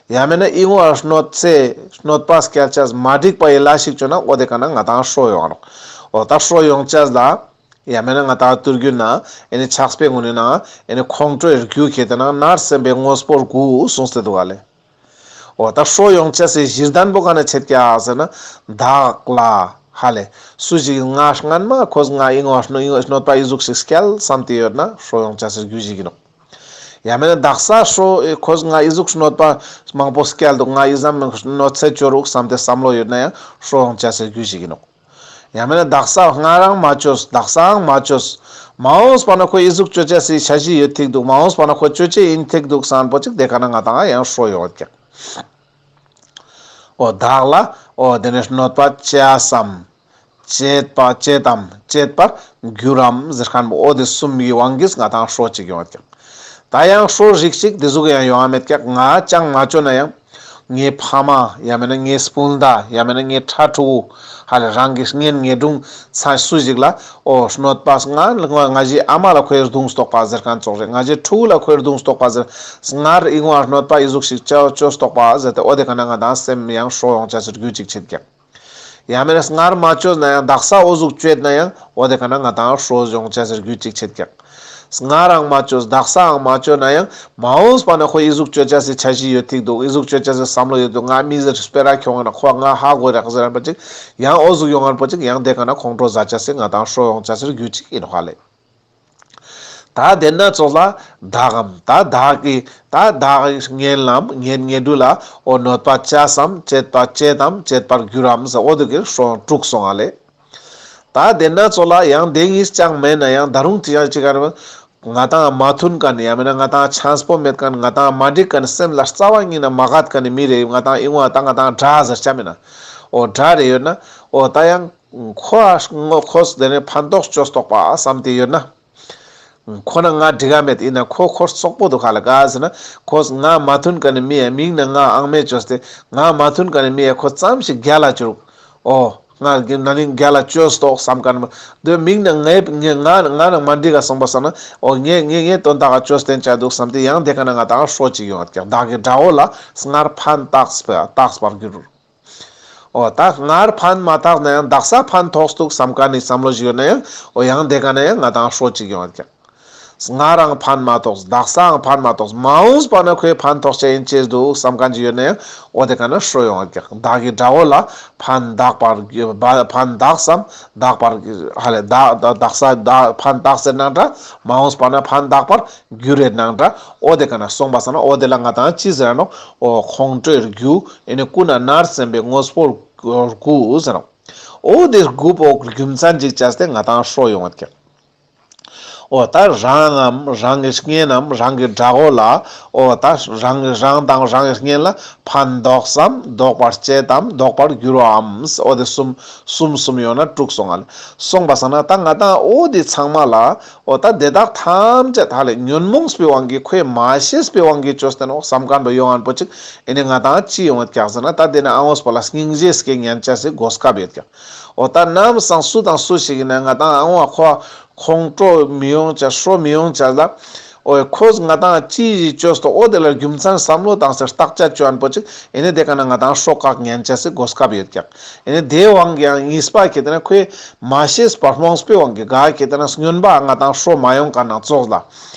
ཡ་མེད་ན་ཨི་ངོ་ཨ་གནོད་འཚེ་གནོད་པ་སྐྱལ་ཆས་མ་འགྲིག་པ་ཡི་ལས་ཤིག་བཅོས་ན་འོ་དེ་ཀ་ན་ང་དང་ཧྲོ་ཡོང་ང་ནོག་འོ་ད་ཧྲོ་ཡོང་ཆས་ལ་ཡ་མེད་ན་ང་དང་དུར་རྒྱུད་ན་ཨེ་ནི་ཕྱག་དཔེ་ངོ་ནི་ན་ཨེ་ནི་ཁོང་ཁྲོའི་རྒྱུ་ཁྱེར་ཏེ་ན་མནར་སེམས་པའི་དངོས་པོ་དགུ་གསུངས་ཏེ་འདུག་ག་ལེ། འོ་ད་ཧྲོ་ཡོང་ཆས་སི་གཞི་རྟེན་པོ་ག་ན་ཆེད་ཀྱག་ཟེར་ན་བདག་ལ་ཧ་ལེ། སུ་ཞིག་ང་སྔན་མ་ཁོས་ང་ཨི་ངོ་ཨ་གནོད་པ་ཨི་ཟུག་ཞིག་སྐྱལ་བསམ་སྟེ་ཡོད་ན་ཧྲོ་ཡོང་ཆས་སི་རྒྱུ་ཞིག་ཡིན་ནོག་ཡང་མེད་ན་དག་ས་ཧྲོ་ཁོས་ང་ཨི་ཟུག་གནོད་པ་མང་པོ་སྐྱལ་འདུག་ང་ཨི་ཙམ་གནོད་འཚེ་བཅོ་རུག་བསམ་སྟེ་བསམ་བློ་ཡོད་ན་ཡང་ཧྲོ་ཡོང་ཆས་སི་རྒྱུ་ཞིག་ཡིན་ནོག་ཡང་མེད་ན་དག་ས་སྔར་རང་མ་བཅོས་དག་སའང་མ་བཅོས། མ་འོངས་པ་ན་ཁོ་ཨི་ཟུག་བཅོ་ཆས་སི་འཆར་གཞི་ཡོད་ཐིག་འདུག་མ་འོངས་པ་ན་ཁོ་བཅོ་ཆས་ཡིན་ཐིག་འདུག་བསམ་པོ་ཅིག་དེ་ཀ་ན་ང་དང་ཡང་ཧྲོ་ཡོང་ཡོད་ཀྱག་འོ་བདག་ལ་འོ་དེ་ནས་གནོད་པ་བྱས་སམ། བྱེད་པ་བྱེད་དམ་བྱེད་པར་འགྱུར་རམ་ཟེར་མཁན་པོ་འོ་དེ་གསུམ་གྱི་དབང་གིས་ང་དང་ཧྲོ་ཅིག་ཡོང་ཡོད་ཀྱག་ད་ཡང་ཧྲོ་རིགས་ཅིག་དེ་ཟུག་ཡང་ཡོང་ང་མེད་ཀྱག་ང་ཅང་མ་བཅོས་ན་ཡང་ངའི་ཕ་མ་ཡང་མེད་ན་ངའི་སྤུན་ཟླ་ཡང་མེད་ན་ངའི་ཕྲུ་གུ་ཧ་ལེ་རང་གི་གཉེན་ཉེ་དྲུང་ཚང་སུ་ཞིག་ལ་འོ་གནོད་པ་ང་ང་ཞའི་ཨ་མ་ལ་ཁོས་རྡུང་སྟོག་པ་ཟེར་མཁན་ཙོགས་རེད། ང་ཞའི་ཕྲུ་གུ་ལ་ཁོས་རྡུང་སྟོག་པ་ཟེར། སྔར་ཨི་ངོ་ཨ་གནོད་པ་ཨི་ཟུག་ཞིག་བཅོ་བཅོས་སྟོག་པ་ཟེར་ཏེ་འོ་དེ་ཀ་ན་ང་དང་སེམས་ཡང་ཧྲོ་ཡོང་ཆས་སི་རྒྱུ་ཅིག་ཆེད་ཀྱག་ཡང་མེད་ན་སྔར་མ་བཅོས་ན་ཡང་དག་ས་འོ་ཟུག་བཅོས་ན་ཡང་འོ་དེ་ཀ་ན་ང་དང་ཧྲོ་ཡོང་ཆས་སི་རྒྱུ་ཅིག་ཆེད་ཀྱག་སྔར་རང་མ་བཅོས་དག་སའང་མ་བཅོས་ན་ཡང་མ་འོངས་པ་ན་ཁོ་ཨི་ཟུག་བཅོ་ཆས་སི་འཆར་གཞི་ཡོད་ཐིག་འདུག་ཨི་ཟུག་བཅོ་ཆས་སི་བསམ་བློ་ཡོད་འདུག་ང་མི་ཟེར་སྤེ་ར་ཁྱོང་ན་ཁོ་ང་ཧ་གོ་རག་ཟེར་རན་པ་ཅིག་ཡང་འོ་ཟུག་ཡོང་ངར་པོ་ཅིག་ཡང་དེ་ཀ་ན་ཁོང་ཁྲོ་ཟ་ཆས་སི་ང་དང་ཧྲོ་ཡོང་ཆས་སི་རྒྱུ་ཅིག་ཡིན་ནོག་ཧ་ལེ། ད་དེ་ན་ཙོགས་ལ་བདག་གམ་ད་བདག་གི་ད་བདག་གི་གཉེན་ལམ་གཉེན་ཉེ་དྲུང་ལ་འོ་གནོད་པ་བྱས་སམ་བྱེད་པ་བྱེད་དམ་བྱེད་པར་འགྱུར་རམ་ཟེར་འོ་དེ་གི་ཧྲོ་དྲུག་སོང་ང་ལེ། ད་དེ་ན་ཙོགས་ལ་ཡང་དེ་གཉིས་ཅང་མེད་ན་ཡང་ད་རུང་ཅི་ཡང་ཅི་ག་རེ་ང་དང་མ་མཐུན་མཁན་ཡང་མེད་ན་ང་དང་ཆངས་པོ་མེད་མཁན་ང་དང་མ་འགྲིག་མཁན་སེམས་ལ་རྩ་བ་ཉིད་ན་མ་དགའ་མཁན་མི་རེ་ང་དང་ཨི་ངོ་ད་ང་དང་དགྲ་ཟེར་ཆ་མེད་ན་འོ་དགྲ་རེ་ཡོད་ན་འོ་ད་ཡང་ཁོ་ཨ་ངོ་ཁོས་དེ་ནས་ཕན་ཐོགས་བཅོས་སྟོག་པ་བསམ་སྟེ་ཡོད་ན། ཁོ་ན་ང་འགྲིག་ག་མེད་ཡིན་ན་ཁོ་ཁོ་རྩོག་པོ་འདུག་ག་ལེ་ག་ཟེར་ན་ཁོས་ང་མ་མཐུན་མཁན་ནི་མི་ཡ་མིང་ན་ང་ཨང་མེ་བཅོས་ཏེ་ང་མ་མཐུན་མཁན་ནི་མི་ཡ་ཁོ་ཙམ་ཞིག་རྒྱལ་ལ་བཅུག་འོ་ང་གི་ན་ནིང་རྒྱལ་ལ་བཅོས་ཏོག་བསམ་མཁན་མ་དེ་མིང་ན་ངའི་ང་ང་ན་མ་འགྲིག་ག་སོང་པ་སང་ན་འོ་ངས་ངས་ངས་དོན་དག་ག་བཅོས་ཏེན་ཆ་འདུག་བསམ་སྟེ་ཡང་དེ་ཀ་ན་ང་དང་ཧྲོ་ཅིག་ཡོང་ཡོད་ཀྱག་བདག་གི་དགྲ་བོ་ལ་སྔར་ཕན་བཏགས་པ་བཏགས་པར་འགྱུར། འོ་ད་སྔར་ཕན་མ་བཏགས་ན་ཡང་དག་ས་ཕན་ཐོགས་འདུག་བསམ་མཁན་ནི་བསམ་བློ་ཞིག་ཡོད་ན་ཡང་འོ་ཡང་དེ་ཀ་ན་ཡང་ང་དང་ཧྲོ་ཅིག་ཡོང་ཡོད་ཀྱག་སྔར་རང་ཕན་མ་ཐོགས། དག་སའང་ཕན་མ་ཐོགས། མ་འོངས་པ་ན་ཁོའི་ཕན་ཐོགས་ཆ་ཡིན་ཅེས་འདུག་བསམ་མཁན་ཅིག་ཡོད་ན་ཡང་འོ་དེ་ཀ་ན་ཧྲོ་ཡོང་བ་ཀྱག། བདག་གི་དགྲ་བོ་ལ་ཕན་བདག་པར་ཕན་བདག་སམ་བདག་པར་ཧ་ལས་བདག་བདག་ས་བདག་ཕན་བདག་ཟེར་ནང་འདྲ། མ་འོངས་པ་ན་ཕན་བདག་པར་འགྱུར་རེད་ནང་འདྲ། འོ་དེ་ཀ་ན་སོང་པ་སང་ན་འོ་དེ་ལ་ང་ཏང་ཅི་ཟེར་ནོག། འོ་ཁོང་ཁྲོའི་རྒྱུ་ཨེ་ནི་ཀུན་ནས་མནར་སེམས་པའི་དངོས་པོ་དགུ་ཟེར་ནོག། འོ་དེ་དགུ་པོ་རྒྱུ་མཚན་ཅིག་བྱས་ཏེ་ང་ཏང་ཧྲོ་ཡོང་བ་ཀྱག། འོ་ད་རང་ངམ་རང་གི་གཉེན་ནམ་རང་གི་དགྲ་བོ་ལ། འོ་ད་རང་གི་རང་དང་རང་གི་གཉེན་ལ་ཕན་འདོགས་སམ་འདོགས་པར་བྱེད་དམ་འདོགས་པར་འགྱུར་བའམ། འོ་དེ་གསུམ་གསུམ་གསུམ་ཡོང་ན་དྲུག་སོང་ང་ལེ། སོང་པ་སང་ན་ད་ང་ཏང་འོ་དེ་ཚང་མ་ལ་འོ་ད་དེ་དག་ཐམས་ཅད་ཧ་ལས་ཉོན་མོངས་པའི་དབང་གིས་ཁོས་མ་ཤེས་པའི་དབང་གིས་བཅོས་ཏེ་ནོག་བསམ་མཁན་པོ་ཡོང་ངན་པོ་ཅིག་ཨེ་ནི་ང་ཏང་ཅི་ཡོང་བ་ཀྱག་ཟེར་ན་ད་དེ་ནི་ཨ་འོས་པོ་ལ་སྙིང་རྗེ་སྐྱེ་ཉན་ཆ་སི་གོ་སྐབས་ཡོད་ཀྱག། འོ་ད་ནམ་སང་སུ་དང་སུ་ཞིག་ཡིན་ན་ང་ཏང་ཨ་བོ་ཁོ་ཁོང་ཁྲོ་མི་ཡོང་ཅེས་ཧྲོ་མི་ཡོང་ཅེས་ལ། འོ་ཁོས་ང་ཏང་ཅི་ཞིག་བཅོས་ཏོ་འོ་དེ་ལ་རྒྱུ་མཚན་བསམ་བློ་བཏང་སྟེ་བརྟག་དཔྱད་བཅོ་ཡན་པོ་ཅིག་ཨེ་ནི་དེ་ཀ་ན་ང་ཏང་ཧྲོ་བཀག་ཉན་ཅེས་སི་གོ་སྐབས་ཡོད་ཀྱག། ཨེ་ནི་དེའི་དབང་གིས་ཡང་གཉིས་པ་ཁེ་ཏེ་ན་ཁོས་མ་ཤེས་པ་རྨོངས་པའི་དབང་གིས་ག་ཁེ་ཏེ་ན་སྨྱོན་པ་ང་ཏང་ཧྲོ་མ་ཡོང་ཀ་ན་ཙོགས་ལ།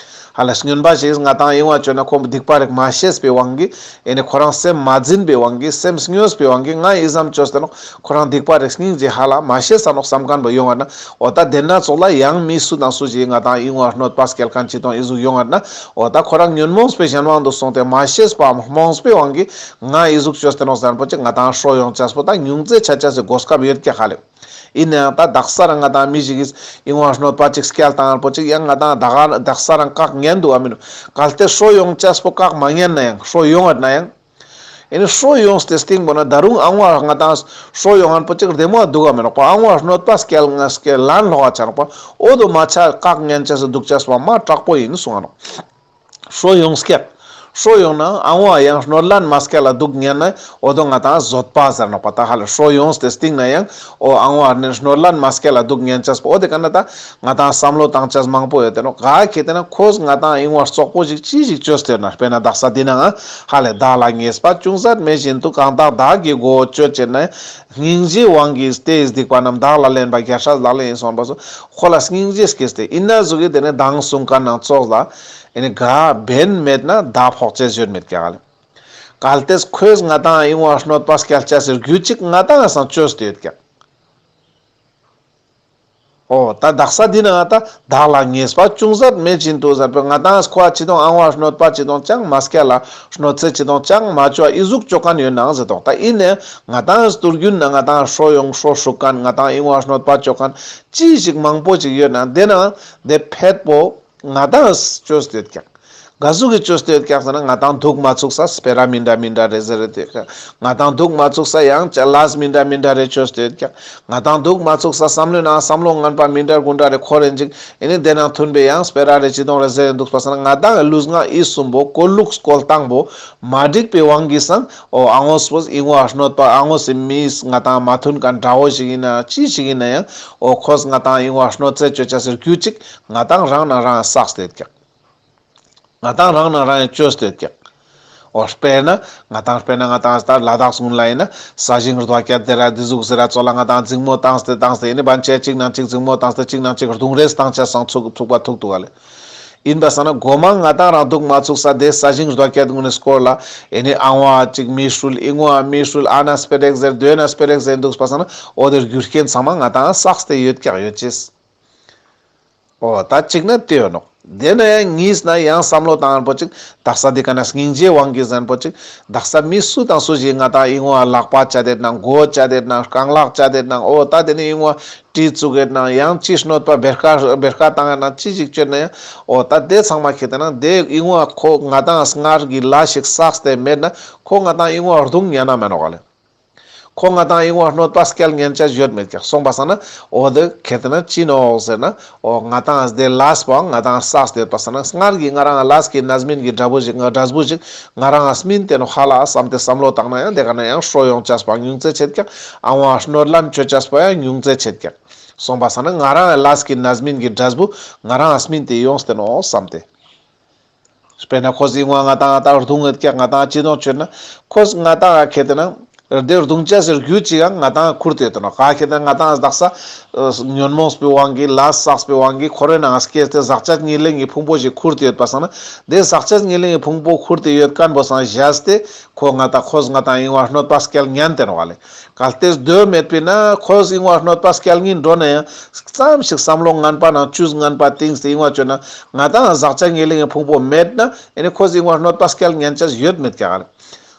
ཧ་ལས་སྨྱོན་པ་ཞིག་ང་ཏང་ཨིན་བ་བཅོས་ན་ཁོ་སྡིག་པ་རིག་མ་ཤེས་པའི་དབང་གིས། ཨེ་ནི་ཁོ་རང་སེམས་མ་འཛིན་པའི་དབང་གིས་སེམས་སྨྱོས་པའི་དབང་གིས་ང་ཨི་ཙམ་བཅོས་ཏེ་ནོག། ཁོ་རང་སྡིག་པ་རིག་སྙིང་རྗེ་ཧ་ལ་མ་ཤེས་ས་ནོག་བསམ་མཁན་པོ་ཡོང་བ་ན། འོ་ད་དེ་ན་ཙོགས་ལ་ཡང་མི་སུ་དང་སུ་ཞིག་ང་ཏང་ཨིན་བ་གནོད་པ་སྐྱེལ་མཁན་ཅིག་དང་ཨི་ཟུག་ཡོང་བ་ན། འོ་ད་ཁོ་རང་ཉོན་མོངས་པའི་གཞན་དབང་དུ་སོང་སྟེ་མ་ཤེས་པའམ་རྨོངས་པའི་དབང་གིས་ང་ཨི་ཟུག་བཅོས་ཏེ་ནོག་ཟེར་ན་པོ་ཅིག་ང་ཏང་ཧྲོ་ཡོང་ཅེས་པོ་ད་ཉུང་ཙེ་ཆ་ཅེས་སི་གོ་སྐབས་ཡོད་ཀྱག་ཧ་ལེ། ཡིན་ནའང་ད་དག་ས་རང་ང་ཏང་མི་ཞིག་གིས་ཨིན་བ་གནོད་པ་ཅིག་སྐྱེལ་བཏང་ཡན་པོ་ཅིག་ཡང་ང་ཏང་ད་ག་དག་ས་རང་བཀག་ཉན་འདུག་ག་མི་ནུག། གལ་ཏེ་ཧྲོ་ཡོང་ཅེས་པོ་བཀག་མ་ཉན་ན་ཡང་ཧྲོ་ཡོང་ཡོད་ན་ཡང་། ཨེ་ནི་ཧྲོ་ཡོང་སྟེ་སྟིང་པོ་ན་ད་རུང་ཨ་བོ་ང་ཏང་ཧྲོ་ཡོང་ཡན་པོ་ཅིག་བདེ་མོ་འདུག་ག་མི་ནུག་པ། ཨ་བོ་གནོད་པ་སྐྱེལ་ང་སྐྱེལ་ལན་ལོག་ག་ཆ་ནོག་པ། འོ་དོ་མ་ཆ་བཀག་ཉན་ཅེས་སི་འདུག་ཅེས་པོ་མ་དྲག་པོ་ཡིན་གསུང་ང་ནོག། ཧྲོ་ཡོང་སྐྱག། ཧྲོ་ཡོང་ན་ཨ་བོ་ཡང་གནོད་ལན་མ་སྐྱེལ་ལ་འདུག་ཉན་ན་འོ་དོ་ང་ཏང་བཟོད་པ་ཟེར་ནོག་པ། ད་ཧ་ལས་ཧྲོ་ཡོང་སྟེ་སྟིང་ན་ཡང་འོ་ཨ་བོ་ནི་གནོད་ལན་མ་སྐྱེལ་ལ་འདུག་ཉན་ཅེས་པོ་འོ་དེ་ཀ་ན་ད་ང་ཏང་བསམ་བློ་བཏང་ཅེས་མང་པོ་ཡོད་དེ་ནོག། ག་ཁེ་ཏེ་ན་ཁོས་ང་ཏང་ཨིན་བ་རྩོག་པོ་ཞིག་ཅི་ཞིག་བཅོས་ཏེ་ཡོད་ན། དཔེར་ན་དག་ས་འདི་ན་ང་ཧ་ལས་བདག་ལ་ཉེས་པ་ཅུང་ཟད་མེད་བཞིན་དུ་གང་དག་བདག་གི་མགོ་བོ་གཅོད་བྱེད་ན། སྙིང་རྗེའི་དབང་གིས་དེ་ཡི་སྡིག་པ་རྣམས་བདག་ལ་ལེན་པ་རྒྱལ་སྲས་ལག་ལེན་ཡིན་གསུངས་པ་སོགས་ཁོ་ལ་སྙིང་རྗེ་སྐྱེས་ཏེ་ཨིན་ན་ཟུག་གི་དེ་ནི་མདང་གསུང་མཁན་ནང་ཙོགས་ལ། ཨེ་ནི་ག་བན་མེད་ན་མདའ་ཕོག་ཅེས་ཡོད་མེད་ཀྱག་ལེ། གལ་ཏེ་ཁོས་ང་ཏང་ཨིན་བ་གནོད་པ་སྐྱེལ་ཅེས་སི་རྒྱུ་ཅིག་ང་ཏང་སང་བཅོས་ཏེ་ཡོད་ཀྱག། འོ་ད་དག་ས་འདི་ན་ང་ཏང་བདག་ལ་ཉེས་པ་ཅུང་ཟད་མེད་བཞིན་དུ་ཟེར་བའི་ང་ཏང་ཁོ་ཅི་དང་ཨ་བོ་གནོད་པ་ཅི་དང་ཅང་མ་སྐྱེལ་ལ་གནོད་འཚེ་ཅི་དང་ཅང་མ་བཅོ་ཨི་ཟུག་བཅོ་མཁན་ཡོད་ནའང་ཟེར་དོང་། ད་ཨིན་ནའང་ང་ཏང་སྟོར་རྒྱུན་ན་ང་ཏང་ཧྲོ་ཡོང་ཧྲོ་ཧྲུག་མཁན་ང་ཏང་ཨིན་བ་གནོད་པ་བཅོ་མཁན་ཅི་ཞིག་མང་པོ་ཅིག་ཡོད་ན་དེ་ན་དེ་ཕེད་པོ་ང་ཏང་བཅོས་ཏེ་ཡོད་ཀྱག། ག་ཟུག་གི་བཅོས་ཏེ་ཡོད་ཀྱག་ཟེར་ན་ང་ཏང་འདུག་མ་ཚུགས་ས་སྤེ་ར་མི་འདྲ་མི་འདྲ་རེ་ཟེར་རེ་ཏེ་ཀྱག། ང་ཏང་འདུག་མ་ཚུགས་ས་ཡང་ཅ་ལག་མི་འདྲ་མི་འདྲ་རེ་བཅོས་ཏེ་ཡོད་ཀྱག། ང་ཏང་འདུག་མ་ཚུགས་ས་བསམ་བློའི་ནང་བསམ་བློ་ངན་པ་མི་འདྲ་དགུ་འདྲ་རེ་འཁོར་རེ་འཇིག། ཨེ་ནི་དེ་ནང་མཐུན་པའི་ཡང་སྤེ་ར་རེ་ཅི་དང་རེ་ཟེར་རེ་འདུག་པ་སང་ན་ང་ཏང་ལུས་ངག་ཡིད་གསུམ་པོ་ཀོ་ལུགས་སྐོལ་སྟངས་པོ་མ་འགྲིག་པའི་དབང་གིས་སང་འོ་ཨ་བོ་སྤོས་ཨིན་བ་གནོད་པ་ཨ་བོ་སི་མིས་ང་ཏང་མ་མཐུན་མཁན་དགྲ་བོ་ཞིག་ཡིན་ན་ཅི་ཞིག་ཡིན་ན་ཡང་འོ་ཁོས་ང་ཏང་ཨིན་བ་གནོད་འཚེ་བཅོ་ཅེས་སི་རྒྱུ་ཅིག་ང་ཏང་རང་ནང་རང་བསགས་ཏེ་ཡོད་ཀྱག། ང་ཏང་རང་ནང་རང་ཡང་བཅོས་ཏེ་ཡོད་ཀྱག། འོ་དཔེར་ན་ང་ཏང་དཔེར་ན་ང་ཏང་ད་ལ་དྭགས་སྔོན་ལ་ཡིན་ན་ས་ཞིང་རྡོ་སྐྱ་དེ་ར་འདི་ཟུག་ཟེར་ར་ཙོགས་ལ་ང་ཏང་འཛིང་མོ་བཏང་སྟེ་བཏང་སྟེ་ཨེ་ནི་བན་ཆེ་གཅིག་ནང་གཅིག་འཛིང་མོ་བཏང་སྟེ་གཅིག་ནང་གཅིག་རྡུང་རེས་བཏང་ཆ་སང་ཚུགས་ཚུགས་པ་ཐུག་ཐུག་ག་ལེ། ཡིན་པ་སང་ན་གོ་མ་ང་ཏང་རང་འདུག་མ་ཚུགས་ས་དེ་ས་ཞིང་རྡོ་སྐྱ་དེ་ངུ་ནི་སྐོར་ལ་ཨེ་ནི་ཨ་བོ་ཅིག་མི་ཧྲུལ་ཨིན་བ་མི་ཧྲུལ་ཨ་ན་སྤེ་ར་ཟེར་དེ་ན་སྤེ་ར་ཟེར་འདུག་པ་སང་ན་འོ་དེ་རྒྱུ་རྐྱེན་ཚང་མ་ང་ཏང་བསགས་ཏེ་ཡོད་ཀྱག་ཡོད་ཅེས། འོ་ད་གཅིག་ན་དེ་ཡོད་ནོག། དེ་ན་ཡང་གཉིས་ན་ཡང་བསམ་བློ་བཏང་ཡན་པོ་ཅིག། དག་ས་འདི་ཀ་ན་སྙིང་རྗེའི་དབང་གིས་ཟེར་ཡན་པོ་ཅིག། དག་ས་མི་སུ་དང་སུ་ཞིག་ང་ཏང་ཨིན་བ་ལག་པ་བཅད་དེ་ནང་མགོ་བཅད་དེ་ནང་རྐང་ལག་བཅད་དེ་ནང་འོ་ད་དེ་ནི་ཨིན་བ་གྲི་བཙུགས་ཡོད་ནང་ཡང་ཅི་གནོད་པ་བེར་ཀ་བེར་ཀ་བཏང་ཡོད་ནང་ཅི་ཞིག་བཅོས་ན་ཡང་འོ་ད་དེ་ཚང་མ་ཁྱེར་ཏེ་ན་དེ་ཨིན་བ་ཁོ་ང་ཏང་སྔར་གྱི་ལས་ཤིག་བསགས་ཏེ་མེད་ན་ཁོ་ང་ཏང་ཨིན་བ་རྡུང་ཉན་ན་མེད་ནོག་ག་ལེ། ཁོ་ང་ཏང་ཨིན་བ་གནོད་པ་སྐྱལ་ཉན་ཆ་ཡོད་མེད་ཀྱག། སོང་པ་སང་ན་འོ་དེ་ཁྱེར་ཏེ་ན་ཅི་ནོག་ཟེར་ན་འོ་ང་ཏང་དེ་ལས་པོ་ང་ཏང་བསགས་ཏེ་ཡོད་པ་སང་ན་སྔར་གྱི་ང་རང་ལས་ཀྱི་རྣམ་སྨིན་གྱི་འབྲས་བུ་ཞིག་ང་འབྲས་བུ་ཞིག་ང་རང་སྨིན་ཏེ་ནོག་ཧ་ལ་བསམ་སྟེ་བསམ་བློ་བཏང་ན་ཡང་དེ་ཀ་ན་ཡང་ཧྲོ་ཡོང་ཆས་པ་ཉུང་ཙེ་ཆེད་ཀྱག། ཨ་བ་གནོད་ལན་བཅོ་ཆས་པ་ཡང་ཉུང་ཙེ་ཆེད་ཀྱག། སོང་པ་སང་ན་ང་རང་ལས་ཀྱི་རྣམ་སྨིན་གྱི་འབྲས་བུ་ང་རང་སྨིན་ཏེ་ཡོངས་ཏེ་ནོག་བསམ་སྟེ། དཔེར་ན་ཁོ་ཟིག་ང་ཏང་ང་ཏང་རྡུང་ངེད་ཀྱག་ང་ཏང་ཅི་དོང་བཅོས་ན་ཁོ་ང་ཏང་ང་ཁེ་ཏེ་ན་ དེ་རྡུང་ཅེས་སི་རྒྱུ་ཅིག་ཡང་ང་ཏང་ཁུར་ཏེ་ཡོད་ནོག། ག་ཁེ་ཏེ་ང་ཏང་དག་ས་ཉོན་མོངས་པའི་དབང་གིས་ལས་བསགས་པའི་དབང་གིས་འཁོར་བའི་ནང་སྐྱེས་ཏེ་ཟག་བཅས་ཉེར་ལེན་གྱི་ཕུང་པོ་ཞིག་ཁུར་ཏེ་ཡོད་པ་སང་ན། དེ་ཟག་བཅས་ཉེར་ལེན་གྱི་ཕུང་པོ་ཁུར་ཏེ་ཡོད་མཁན་པོ་སང་བཞག་སྟེ་ཁོ་ང་ཏང་ཁོས་ང་ཏང་ཨིན་བ་གནོད་པ་སྐྱལ་ཉན་ཏེ་ནོག་ལེ། གལ་ཏེ་དེ་མེད་པས་ན་ཁོས་ཨིན་བ་གནོད་པ་སྐྱལ་ཉན་འགྲོ་ན་ཡང་ཙམ་ཞིག་བསམ་བློ་ངན་པ་ནང་བཅུད་ངན་པ་བཏིངས་ཏེ་ཨིན་བ་བཅོས་ན་ང་ཏང་ཟག་བཅས་ཉེར་ལེན་གྱི་ཕུང་པོ་མེད་ན་ཨེ་ནི་ཁོས་ཨིན་བ་གནོད་པ་སྐྱལ་ཉན་ཅེས་ཡོད་མེད་ཀྱག་ལེ།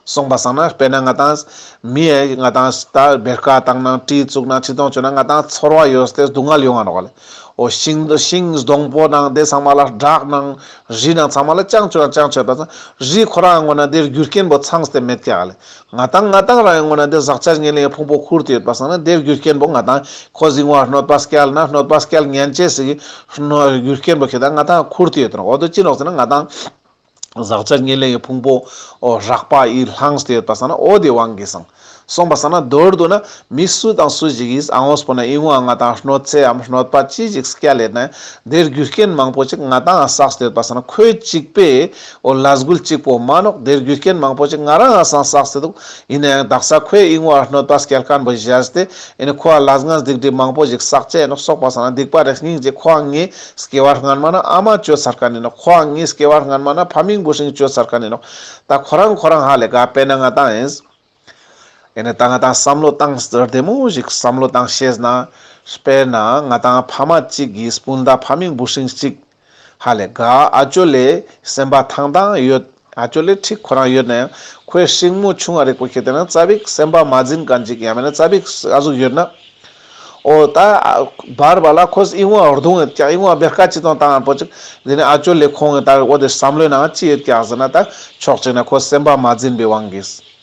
སོང་པ་སང་ན་དཔེར་ན་ང་ཏང་མི་ཡ་ང་ཏང་ད་བེར་ཀ་བཏང་ནང་གྲི་བཙུགས་ནང་ཅི་བཏང་བཅོས་ན་ང་ཏང་ཚོར་བ་ཡོད་དེ་སྡུག་བསྔལ་ཡོང་ང་ནོག་ལེ། འོ་ཤིང་ཤིང་སྡོང་པོ་ནང་དེ་ཚང་མ་ལ་བྲག་ནང་རི་ནང་ཚང་མ་ལ་ཅང་བཅོས་ན་ཅང་བཅོས་པ་སང་རི་ཁོ་རང་ངོ་ན་དེ་རྒྱུ་རྐྱེན་པོ་ཚང་སྟེ་མེད་ཀྱག་ལེ། ང་ཏང་ང་ཏང་རང་ངོ་ན་དེ་ཟག་བཅས་ཉེར་ལེན་ཕུང་པོ་ཁུར་ཏེ་ཡོད་པ་སང་ན་དེ་རྒྱུ་རྐྱེན་པོ་ང་ཏང་ཁོས་ཨིན་བ་གནོད་པ་སྐྱལ་ན་གནོད་པ་སྐྱལ་ཉན་ཅེས་སི་རྒྱུ་རྐྱེན་པོ་ཁེ་ཏེ་ང་ཏང་ཁུར་ཏེ་ཡོད་ནོག། འོ་དོ་ཅི་ནོག་ཟེར་ན་ང་ཏང་ཟག་བཅས་ཉེར་ལེན་གྱི་ཕུང་པོ་འོ་རགས་པ་ཡི་ལངས་ཏེ་ཡོད་པ་སང་ན་འོ་དེ་དབང་གིས་སང་། སོང་པ་སང་ན་མདོར་བསྡུ་ན་མི་སུ་དང་སུ་ཞིག་གིས་ཨ་འོས་པོ་ན་ཨིན་བ་ང་ཏང་གནོད་འཚེ་འམ་གནོད་པ་ཅི་ཞིག་སྐྱལ་ལེ་ན་དེ་རྒྱུ་རྐྱེན་མང་པོ་ཅིག་ང་ཏང་བསགས་ཏེ་ཡོད་པ་སང་ན་ཁོའི་གཅིག་པའི་འོ་ལས་འགུལ་གཅིག་པོ་མ་ནོག། དེ་རྒྱུ་རྐྱེན་མང་པོ་ཅིག་ང་རང་ང་སང་བསགས་ཏེ་འདུག། ཡིན་ན་ཡང་དག་ས་ཁོའི་ཨིན་བ་གནོད་པ་སྐྱལ་མཁན་པོ་བཞག་སྟེ་ཨེ་ནི་ཁོ་ལ་ལས་ངན་སྡིག་སྒྲིབ་མང་པོ་ཞིག་བསགས་ཅེས་ནོག། སོང་པ་སང་ན་སྡིག་པ་རེ་སྙིང་རྗེ་ཁོ་ངའི་སྐྱེ་བ་སྔན་མ་ན་ཨ་མ་བཅོས་ཚར་མཁན་ཡིན་ནོག། ཁོ་ངའི་སྐྱེ་བ་སྔན་མ་ན་ཕ་མིང་བུ་སྲིང་བཅོས་ཚར་མཁན་ཡིན་ནོག། ད་ཁོ་རང་ཁོ་རང་ཧ་ལས་ག་དཔེར་ན་ང་ཏང་ཡིན། ཨེ་ནི་ད་ང་ཏང་བསམ་བློ་བཏང་བདེ་མོ་ཞིག་བསམ་བློ་བཏང་ཤེས་ན། དཔེར་ན་ང་ཏང་ཕ་མ་གཅིག་གི་སྤུན་ཟླ་ཕ་མིང་བུ་སྲིང་གཅིག་ཧ་ལས་ག་ཨ་ཅོ་ལེ་སེམས་པ་ཐང་ཐང་ཡོད། ཨ་ཅོ་ལེ་ཁྲིག་ཁོ་རང་ཡོད་ན་ཡང་ཁོའི་སྲིང་མོ་ཆུང་ང་རིག་པོ་ཁེ་ཏེ་ན་ཙ་པིག་སེམས་པ་མ་འཛིན་མཁན་ཅིག་ཡང་མེད་ན་ཙ་པིག་ཨ་ཟུག་ཡོད་ན། འོ་ད་བར་བར་ལ་ཁོས་ཨིན་བ་རྡུང་ཡོད་ཀྱག། ཨིན་བ་བེར་ཀ་ཅི་བཏང་བཏང་ཡང་པོ་ཅིག། དེ་ནས་ཨ་ཅོ་ལེ་ཁོང་གི་ད་འོ་དེ་བསམ་བློའི་ནང་ཅི་ཡོད་ཀྱག་ཟེར་ན་ད་ཕྱོགས་གཅིག་ན་ཁོ་སེམས་པ་མ་འཛིན་པའི་དབང་གིས།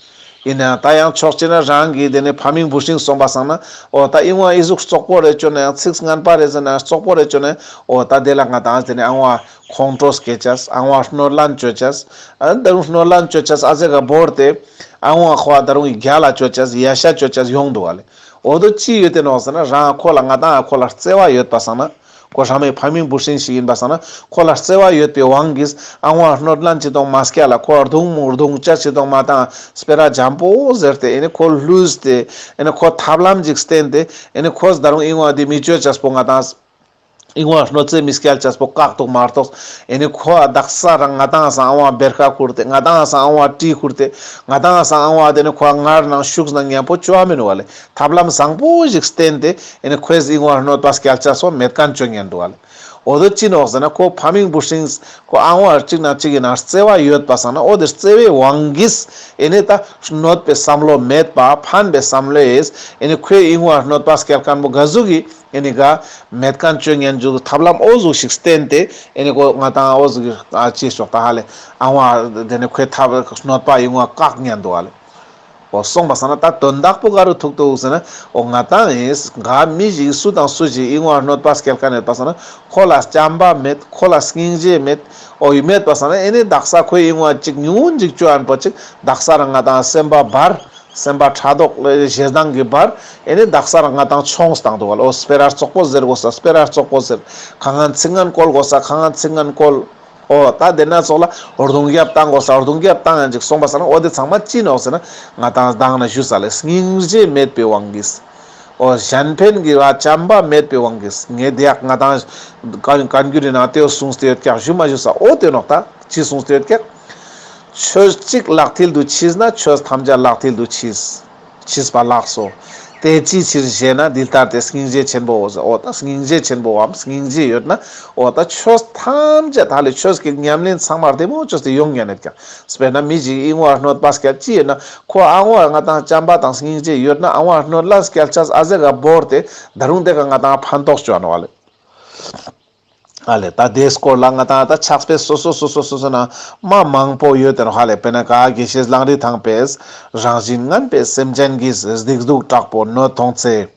ཡིན་ནའང་ད་ཡང་ཕྱོགས་གཅིག་ན་རང་གི་དེ་ནས་ཕ་མིང་བུ་སྲིང་སོང་པ་སང་ན་འོ་ད་ཨིན་བ་ཨི་ཟུག་བཙོག་པོ་རེ་བཅོས་ན་ཡང་ཚིག་ངན་པ་རེ་ཟེར་ན་ཡང་བཙོག་པོ་རེ་བཅོས་ན་ཡང་འོ་ད་དེ་ལ་ང་ཏང་དེ་ནས་ཨ་བ་ཁོང་ཁྲོ་སྐྱེ་ཅེས། ཨ་བ་གནོད་ལན་བཅོ་ཅེས། ཨ་ད་རུང་གནོད་ལན་བཅོ་ཅེས་ཨ་ཟེ་ག་བོར་ཏེ་ཨ་བ་ཁོ་ད་རུང་གི་རྒྱལ་ལ་བཅོ་ཅེས་ཡ་ཤ་བཅོ་ཅེས་ཡོང་འདུག་བ་ལེ། འོ་དོ་ཅི་ཡོད་དེ་ནོག་ཟེར་ན་རང་ཁོ་ལ་ང་ཏང་ཁོ་ལ་བརྩེ་བ་ཡོད་པ་སང་ན། ཁོ་རང་མའི་ཕ་མིང་བུ་སྲིང་ཞིག་ཡིན་པ་སང་ན་ཁོ་ལ་བརྩེ་བ་ཡོད་པའི་དབང་གིས་ཨ་བ་གནོད་ལན་ཅི་གཏོང་མ་སྐྱལ་ལ་ཁོ་རྡུང་མོ་རྡུང་ཅ་ཅི་གཏོང་མ་བཏང་སྤེ་ར་འཇམ་པོ་ཟེར་ཏེ་ཨེ་ནི་ཁོ་ལུས་ཏེ་ཨེ་ནི་ཁོ་ཐབས་ལམ་ཅིག་བསྟན་ཏེ་ཨེ་ནི་ཁོས་ད་རུང་ཨིན་བ་འདི་མི་བཅོ་ཅེས་པོ་ང་ཏང་ཨིན་བ་གནོད་འཚེ་མི་སྐྱལ་ཅེས་པོ་བཀག་འདུག་མ་གཏོགས་ཨེ་ནི་ཁོ་དག་ས་རང་ང་ཏང་སང་ཨ་བ་བེར་ཀ་ཁུར་ཏེ་ང་ཏང་སང་ཨ་བ་གྲི་ཁུར་ཏེ་ང་ཏང་སང་ཨ་བ་དེ་ནི་ཁོ་ངར་ནང་ཤུགས་ནང་མཉམ་པོ་བཅོ་བ་མིན་བ་ལེ། ཐབས་ལམ་བཟང་པོ་ཞིག་བསྟན་ཏེ་ཨེ་ནི་ཁོས་ཨིན་བ་གནོད་པ་སྐྱལ་ཅེས་སོ་མེད་མཁན་བཅོ་ཉན་འདུག་བ་ལེ། འོ་དོ་ཅི་ནོག་ཟེར་ན་ཁོ་ཕ་མིང་བུ་སྲིང་ཁོ་ཨ་བ་གཅིག་ན་གཅིག་གི་ནང་བརྩེ་བ་ཡོད་པ་སང་ན་འོ་དེ་བརྩེ་བའི་དབང་གིས་ཨེ་ནི་ད་གནོད་པའི་བསམ་བློ་མེད་པ་ཕན་པའི་བསམ་བློ་ཡིས་ཨེ་ནི་ཁོས་ཨིན་བ་གནོད་པ་སྐྱལ་མཁན་པོ་ག་ཟུག་གི་ཨེ་ནི་ག་མེད་མཁན་བཅོ་ཉན་འཇུག་ཐབས་ལམ་འོ་ཟུག་ཞིག་བསྟན་ཏེ་ཨེ་ནི་ཁོ་ང་ཏང་འོ་ཟུག་གི་ཨ་ཅི་ཞོག་ད་ཧ་ལེ་ཨ་བ་དེ་ནི་ཁོའི་ཐབས་གནོད་པ་ཨིན་བ་བཀག་ཉན་འདུག་བ་ལེ། འོ་སོང་པ་སང་ན་ད་དོན་དག་པོ་ག་རུ་ཐུག་འདུག་ཟེར་ན་འོ་ང་ཏང་ཡིན་ག་མི་ཞིག་སུ་དང་སུ་ཞིག་ཨིན་བ་གནོད་པ་སྐྱལ་མཁན་ཡོད་པ་སང་ན་ཁོ་ལ་བྱམས་པ་མེད། ཁོ་ལ་སྙིང་རྗེ་མེད། འོ་ཡི་མེད་པ་སང་ན་ཨེ་ནི་དག་ས་ཁོའི་ཨིན་བ་ཅིག་ཉུང་ངུ་ཅིག་བཅོ་ཨན་པོ་ཅིག་དག་ས་རང་ང་ཏང་སེམས་པ་འབར། སེམས་པ་ཕྲག་དོག་ལས་ཞེ་སྡང་གི་འབར། ཨེ་ནི་དག་ས་རང་ང་ཏང་མཆོངས་བཏང་འདུག་བ་ལེ། འོ་སྤེ་ར་བཙོག་པོ་ཟེར་དགོས་ས་སྤེ་ར་བཙོག་པོ་ཟེར། ཁ་ངན་ཚིག་ངན་བཀོལ་དགོས་ས་ཁ་ངན་ཚིག་ངན་བཀོལ། འོ་ད་དེ་ན་ཚོགས་ལ་རྡུང་རྒྱབ་བཏང་དགོས་ས་རྡུང་རྒྱབ་བཏང་ཡང་ཅིག་སོང་པ་སང་ན་འོ་དེ་ཚང་མ་ཅི་ནོག་ཟེར་ན་ང་ཏང་མདང་ན་ཞུས་ས་ལེ་སྙིང་རྗེ་མེད་པའི་དབང་གིས། འོ་གཞན་ཕན་གྱི་བ་བྱམས་པ་མེད་པའི་དབང་གིས་ངས་དེ་ཡག་ང་ཏང་བཀའ་བཀའ་འགྱུར་རི་ནང་དེ་གསུངས་ཏེ་ཡོད་ཀྱག་ཞུ་མ་ཞུས་ས་འོ་དེ་ནོག་ད་ཅི་གསུངས་ཏེ་ཡོད་ཀྱག་ཆོས་གཅིག་ལག་མཐིལ་དུ་མཆིས་ན་ཆོས་ཐམས་ཅད་ལག་མཐིལ་དུ་མཆིས། མཆིས་པ་ལགས་སོ། དེ་ཅིའི་ཕྱིར་ཞེ་ན། འདི་ལྟར་ཏེ་སྙིང་རྗེ་ཆེན་པོའོ་ཟེར། འོ་ད་སྙིང་རྗེ་ཆེན་པོའམ་སྙིང་རྗེ་ཡོད་ན་འོ་ད་ཆོས་ཐམས་ཅད་ད་ལས་ཆོས་ཀྱི་ཉམས་ལེན་ཚང་མ་བདེ་མོ་བཅོས་ཏེ་ཡོང་ཉན་ནེད་ཀྱག་དཔེར་ན་མི་ཞིག་ཨིན་བ་གནོད་པ་སྐྱལ་ཅི་ཡོད་ན་ཁོ་ཨ་བ་ང་ཏང་བྱམས་པ་དང་སྙིང་རྗེ་ཡོད་ན་ཨ་བ་གནོད་ལན་སྐྱལ་ཅེས་ཨ་ཟེ་ག་བོར་ཏེ་ད་རུང་དེ་ག་ང་ཏང་ཕན་ཐོགས་བཅོ་ནོག་ལེ། ཨ་ལེ་ད་དེའི་སྐོར་ལ་ང་ཏང་ད་ཕྱག་དཔེ་སོ་སོ་སོ་སོ་སོ་སོ་ན་མ་མང་པོ་ཡོད་དེ་ནོག་ཧ་ལེ། དཔེར་ན་ག་དགེ་བཤེས་གླང་རི་ཐང་པས་རང་བཞིན་ངན་པའི་སེམས་ཅན་གྱིས་སྡིག་སྡུག་དྲག་པོ་གནོད་མཐོང་ཚེ།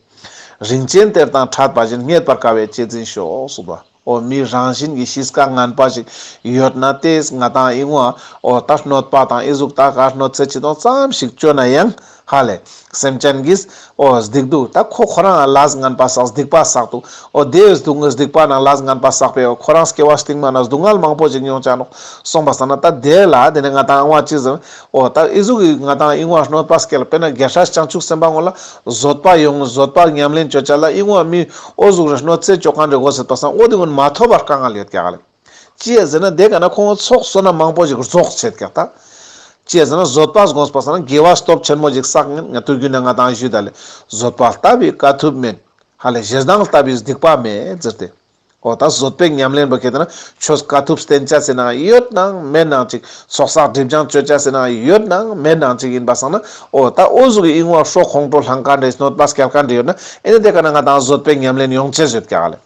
རིན་ཆེན་གཏེར་དང་ཕྲད་པ་བཞིན་རྙེད་པར་དཀའ་བས་གཅེས་འཛིན་ཤོག་གསུངས་པ། འོ་མི་རང་བཞིན་གྱི་གཤིས་ཀ་ངན་པ་ཞིག་ཡོད་ན་དེས་ང་ཏང་ཨིན་བ་འོ་ད་གནོད་པ་དང་ཨི་ཟུག་ད་ག་གནོད་འཚེ་ཅི་དང་ཙམ་ཞིག་བཅོ་ན་ཡང་། ཧ་ལེ། སེམས་ཅན་གྱིས་འོ་སྡིག་སྡུག་ད་ཁོ་ཁོ་རང་ལས་ངན་པ་བསགས་སྡིག་པ་བསགས་འདུག་འོ་དེ་སྡུག་སྡིག་པ་ནང་ལས་ངན་པ་བསགས་པས་འོ་ཁོ་རང་སྐྱེ་བ་སྟིང་མ་ན་སྡུག་བསྔལ་མང་པོ་ཅིག་མྱོང་ཆ་ནོག་སོང་པ་སང་ན་ད་དེ་ལ་དེ་ནས་ང་ཏང་ཨ་ཅི་ཟེར། འོ་ད་ཨི་ཟུག་གི་ང་ཏང་ཨི་ངོ་གནོད་པ་སྐྱེལ་དཔེར་ན་རྒྱལ་སྲས་བྱང་ཆུབ་སེམས་དཔའ་ངོ་ལ་བཟོད་པ་ཡོང་བཟོད་པ་ཉམས་ལེན་ཅོ་ཅ་ལ་ཨི་ངོ་མི་འོ་ཟུག་རེ་གནོད་འཚེ་ཅོ་མཁན་རེ་གོ་ཟེར་པ་སང་འོ་དེ་ཀུན་མ་ཐོབ་པར་དཀའ་ངལ་ཡོད་ཀྱག་ལེ། ཅི་ཡ་ཟེར་ན་དེ་ག་ན་ཁོང་ཚོགས་བསོད་ནམས་མང་པོ་ཞིག་རྫོགས་ཆེད་ཀྱག་ད། ཅི་ཡ་ཟེར་ན་བཟོད་པ་སྒོམས་པ་སང་ན་དགེ་བ་སྟོབས་ཆེན་མོ་ཞིག་བསགས་ངན་ང་དུས་རྒྱུན་ན་ང་ཏང་ཞུས་ད་ལེ། བཟོད་པ་ལྟ་བུའི་དཀའ་ཐུབ་མེད། ཧ་ལེ་ཞེ་སྡང་ལྟ་བུའི་སྡིག་པ་མེད་ཟེར་ཏེ། འོ་ད་བཟོད་པའི་ཉམས་ལེན་པོ་ཁེ་ཏེ་ན་ཆོས་དཀའ་ཐུབ་བསྟེན་ཅ་ཟེར་ན་ཡོད་ནང་མེད་ནང་ཅིག་ཚོགས་བསགས་སྒྲིབ་སྦྱང་ཅོ་ཅ་ཟེར་ན་ཡོད་ནང་མེད་ནང་ཅིག་ཡིན་པ་སང་ན་འོ་ད་འོ་ཟུག་གི་ཨི་ངོ་སྲོག་ཁོང་ཁྲོ་ལང་མཁན་རེ་གནོད་པ་སྐྱེལ་མཁན་རེ་ཡོད་ན་ཨེ་ནི་དེ་ག་ན་ང་ཏང་བཟོད་པའི་ཉམས་ལེན་ཡོང་ཅེས་ཡོད་ཀྱག་ལེ།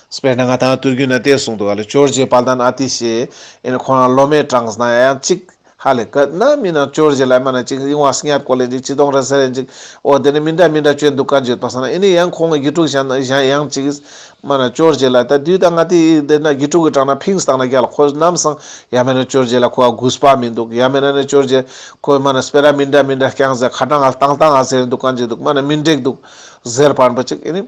དཔེར་ན་ང་ཏང་དུས་རྒྱུན་ན་དེ་གསུངས་འདུག་ག་ལེ། ཇོ་བོ་རྗེ་དཔལ་ལྡན་ཨ་ཏི་ཤ་ཨེ་ནི་ཁོང་རང་ལོ་མའི་གྲངས་ན་ཡང་ཅིག་ཧ་ལེ་ག་ན་མི་ན་ཇོ་བོ་རྗེ་ལ་མ་ན་ཅིག་ཨི་ངོ་སྙད་ཀོ་ལེ་ཅིག་ཅི་གཏོང་རེ་ཟེར་ཅིག་འོ་དེ་ནི་མི་འདྲ་མི་འདྲ་ཅོ་འདུག་ག་ཅིག་ཡོད་པ་སང་ན་ཨེ་ནི་ཡང་ཁོང་གི་དགེ་ཕྲུག་གཞན་གཞན་ཡང་ཅིག་མ་ན་ཇོ་བོ་རྗེ་ལ་ད་དུས་ད་ང་ཏི་དེ་ན་དགེ་ཕྲུག་གི་གྲངས་ན་ཕིངས་བཏང་ན་རྒྱལ་ཁོ་ནམ་སང་ཡ་མེད་ན་ཇོ་བོ་རྗེ་ལ་ཁོ་ག་གུས་པ་མི་འདུག་ཡ་མེད་ན་ནི་ཇོ་བོ་རྗེ་ཁོ་མ་ན་སྤེ་ར་མི་འདྲ་མི་འདྲ་རྐྱང་ཟེར་ཁ་གྲངས་ཨ་བཏང་བཏང་ཨ་ཟེར་འདུག་ག་ཅིག་འདུག་མ་ན་མི་འགྲིག་འདུག་ཟེར་པ་ན་པ་ཅིག་ཨེ་ནི།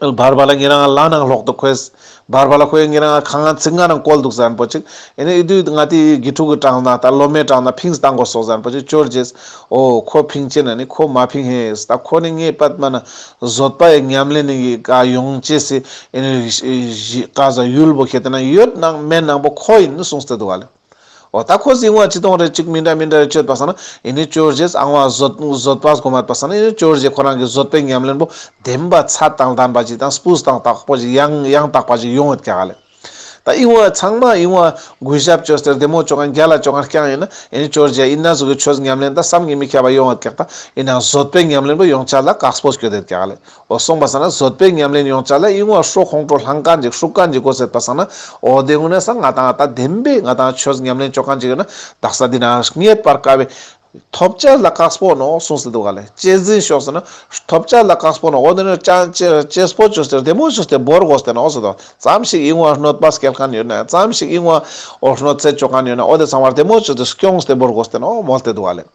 བར་བར་ལ་ཉེ་རང་ལ་ནང་ལོག་ཏུ་ཁོས། བར་བར་ལ་ཁོའི་ཉེ་རང་ཁ་ང་ཚིག་ང་རང་བཀོལ་འདུག་ཟེར་པོ་ཅིག་ཨེ་ནི་ཨི་དུས་ང་ཏི་དགེ་ཕྲུག་གི་གྲངས་ན་ད་ལོ་མའི་གྲངས་ན་ཕིངས་བཏང་དགོས་སོག་ཟེར་པོ་ཅིག་ཇོ་བོ་རྗེས། འོ་ཁོ་ཕིང་ཅེ་ན་ནི་ཁོ་མ་ཕིང་ཧེ་ད་ཁོ་ནི་ངེས་པར་མ་ན་བཟོད་པ་ཡི་ཉམས་ལེན་ནི་ག་ཡོང་ཅེས་སི་ཨེ་ནི་ག་ཟ་ཡུལ་པོ་ཁེ་ཏེ་ན་ཡོད་ནང་མེད་ནང་པོ་ཁོ་ཡིན་ནི་གསུངས་ཏེ་འདུག་ག་ལེ། འོ་ད་ཁོ་ཟིང་བ་ཅི་གཏོང་རེ་ཅིག་མི་འདྲ་མི་འདྲ་རེ་ཅོད་པ་སང་ན་ཨེ་ནི་ཇོ་བོ་རྗེས་ཨང་བ་བཟོད་བཟོད་པ་སྒོམ་པ་སང་ན་ཨེ་ནི་ཇོ་བོ་རྗེ་ཁོ་རང་གི་བཟོད་པའི་ཉམས་ལེན་པོ་བདེན་པ་ཚད་དང་ལྡན་པ་ཅིག་དང་སྤུས་དང་དག་པོ་ཅིག་ཡང་ཡང་དག་པ་ཅིག་ཡོང་ཡོད་ཀྱག་ལེ། ད་ཨིན་བ་ཚང་མ་ཨིན་བ་གུས་ཞབས་ཅོས་ཏེ་བདེ་མོ་ཅོ་མཁན་རྒྱལ་ལ་ཅོ་མཁན་རྐྱང་ཡིན་ན་ཨེ་ནི་ཇོ་བོ་རྗེ་ཨིན་ན་ཟུག་གི་ཆོས་ཉམས་ལེན་ད་བསམ་གྱིས་མི་ཁྱབ་པ་ཡོང་ཡོད་ཀྱག་ད་ཨིན་ན་བཟོད་པའི་ཉམས་ལེན་པོ་ཡོང་ཆ་ལ་དཀགས་པོ་སྐྱོད་དེ་ཀྱག་ལེ། འོ་སོང་པ་སང་ན་བཟོད་པའི་ཉམས་ལེན་ཡོང་ཆ་ལ་ཨིན་བ་སྲོག་ཁོང་ཁྲོ་ལང་མཁན་ཅིག་སྲུང་མཁན་ཅིག་དགོས་ཟེར་པ་སང་ན་འོ་དེ་ངུ་ན་སང་ང་ཏང་ད་བདེན་པའི་ང་ཏང་ཆོས་ཉམས་ལེན་ཅོ་མཁན་ཅིག་ཡོད་ན་དག་ས་འདི་ན་རྙེད་པར་དཀའ་བའི་ཐོབ་ཆ་ལ་དཀགས་པོ་ནོག་གསུངས་ཏེ་འདུག་ག་ལེ། གཅེས་འཛིན་ཤོག་ཟེར་ན་ཐོབ་ཆ་ལ་དཀགས་པོ་ནོག་འོ་དེ་ནི་ཅ་ཅེ་གཅེས་པོ་ཅོས་ཏེ་བདེ་མོ་ཅོས་ཏེ་བོར་དགོས་ཏེ་ནོག་ཟེར་དོ། ཙམ་ཞིག་ཨིན་བ་གནོད་པ་སྐྱེལ་མཁན་ཡོད་ན་ཙམ་ཞིག་ཨིན་བ་འོ་གནོད་འཚེ་ཅོ་མཁན་ཡོད་ན་འོ་དེ་ཚང་མ་བདེ་མོ་ཅོས་ཏེ་སྐྱོངས་ཏེ་བོར་དགོས་ཏེ་ནོག་མོལ་ཏེ་འདུག་ག་ལེ།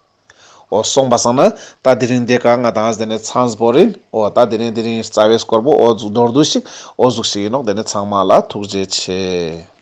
འོ་སོང་པ་སང་ན་ད་དེ་རིང་དེ་ཀ་ང་ཏང་དེ་ནས་ཚང་པོ་རིན། འོ་ད་དེ་རིང་དེ་རིང་རྩ་བའི་སྐོར་པོ་འོ་ཟུག་མདོར་བསྡུས་ཤིག་འོ་ཟུག་ཞིག་ཡིན་ནོག་དེ་ནས་ཚང་མ་ལ་ཐུགས་རྗེ་ཆེ།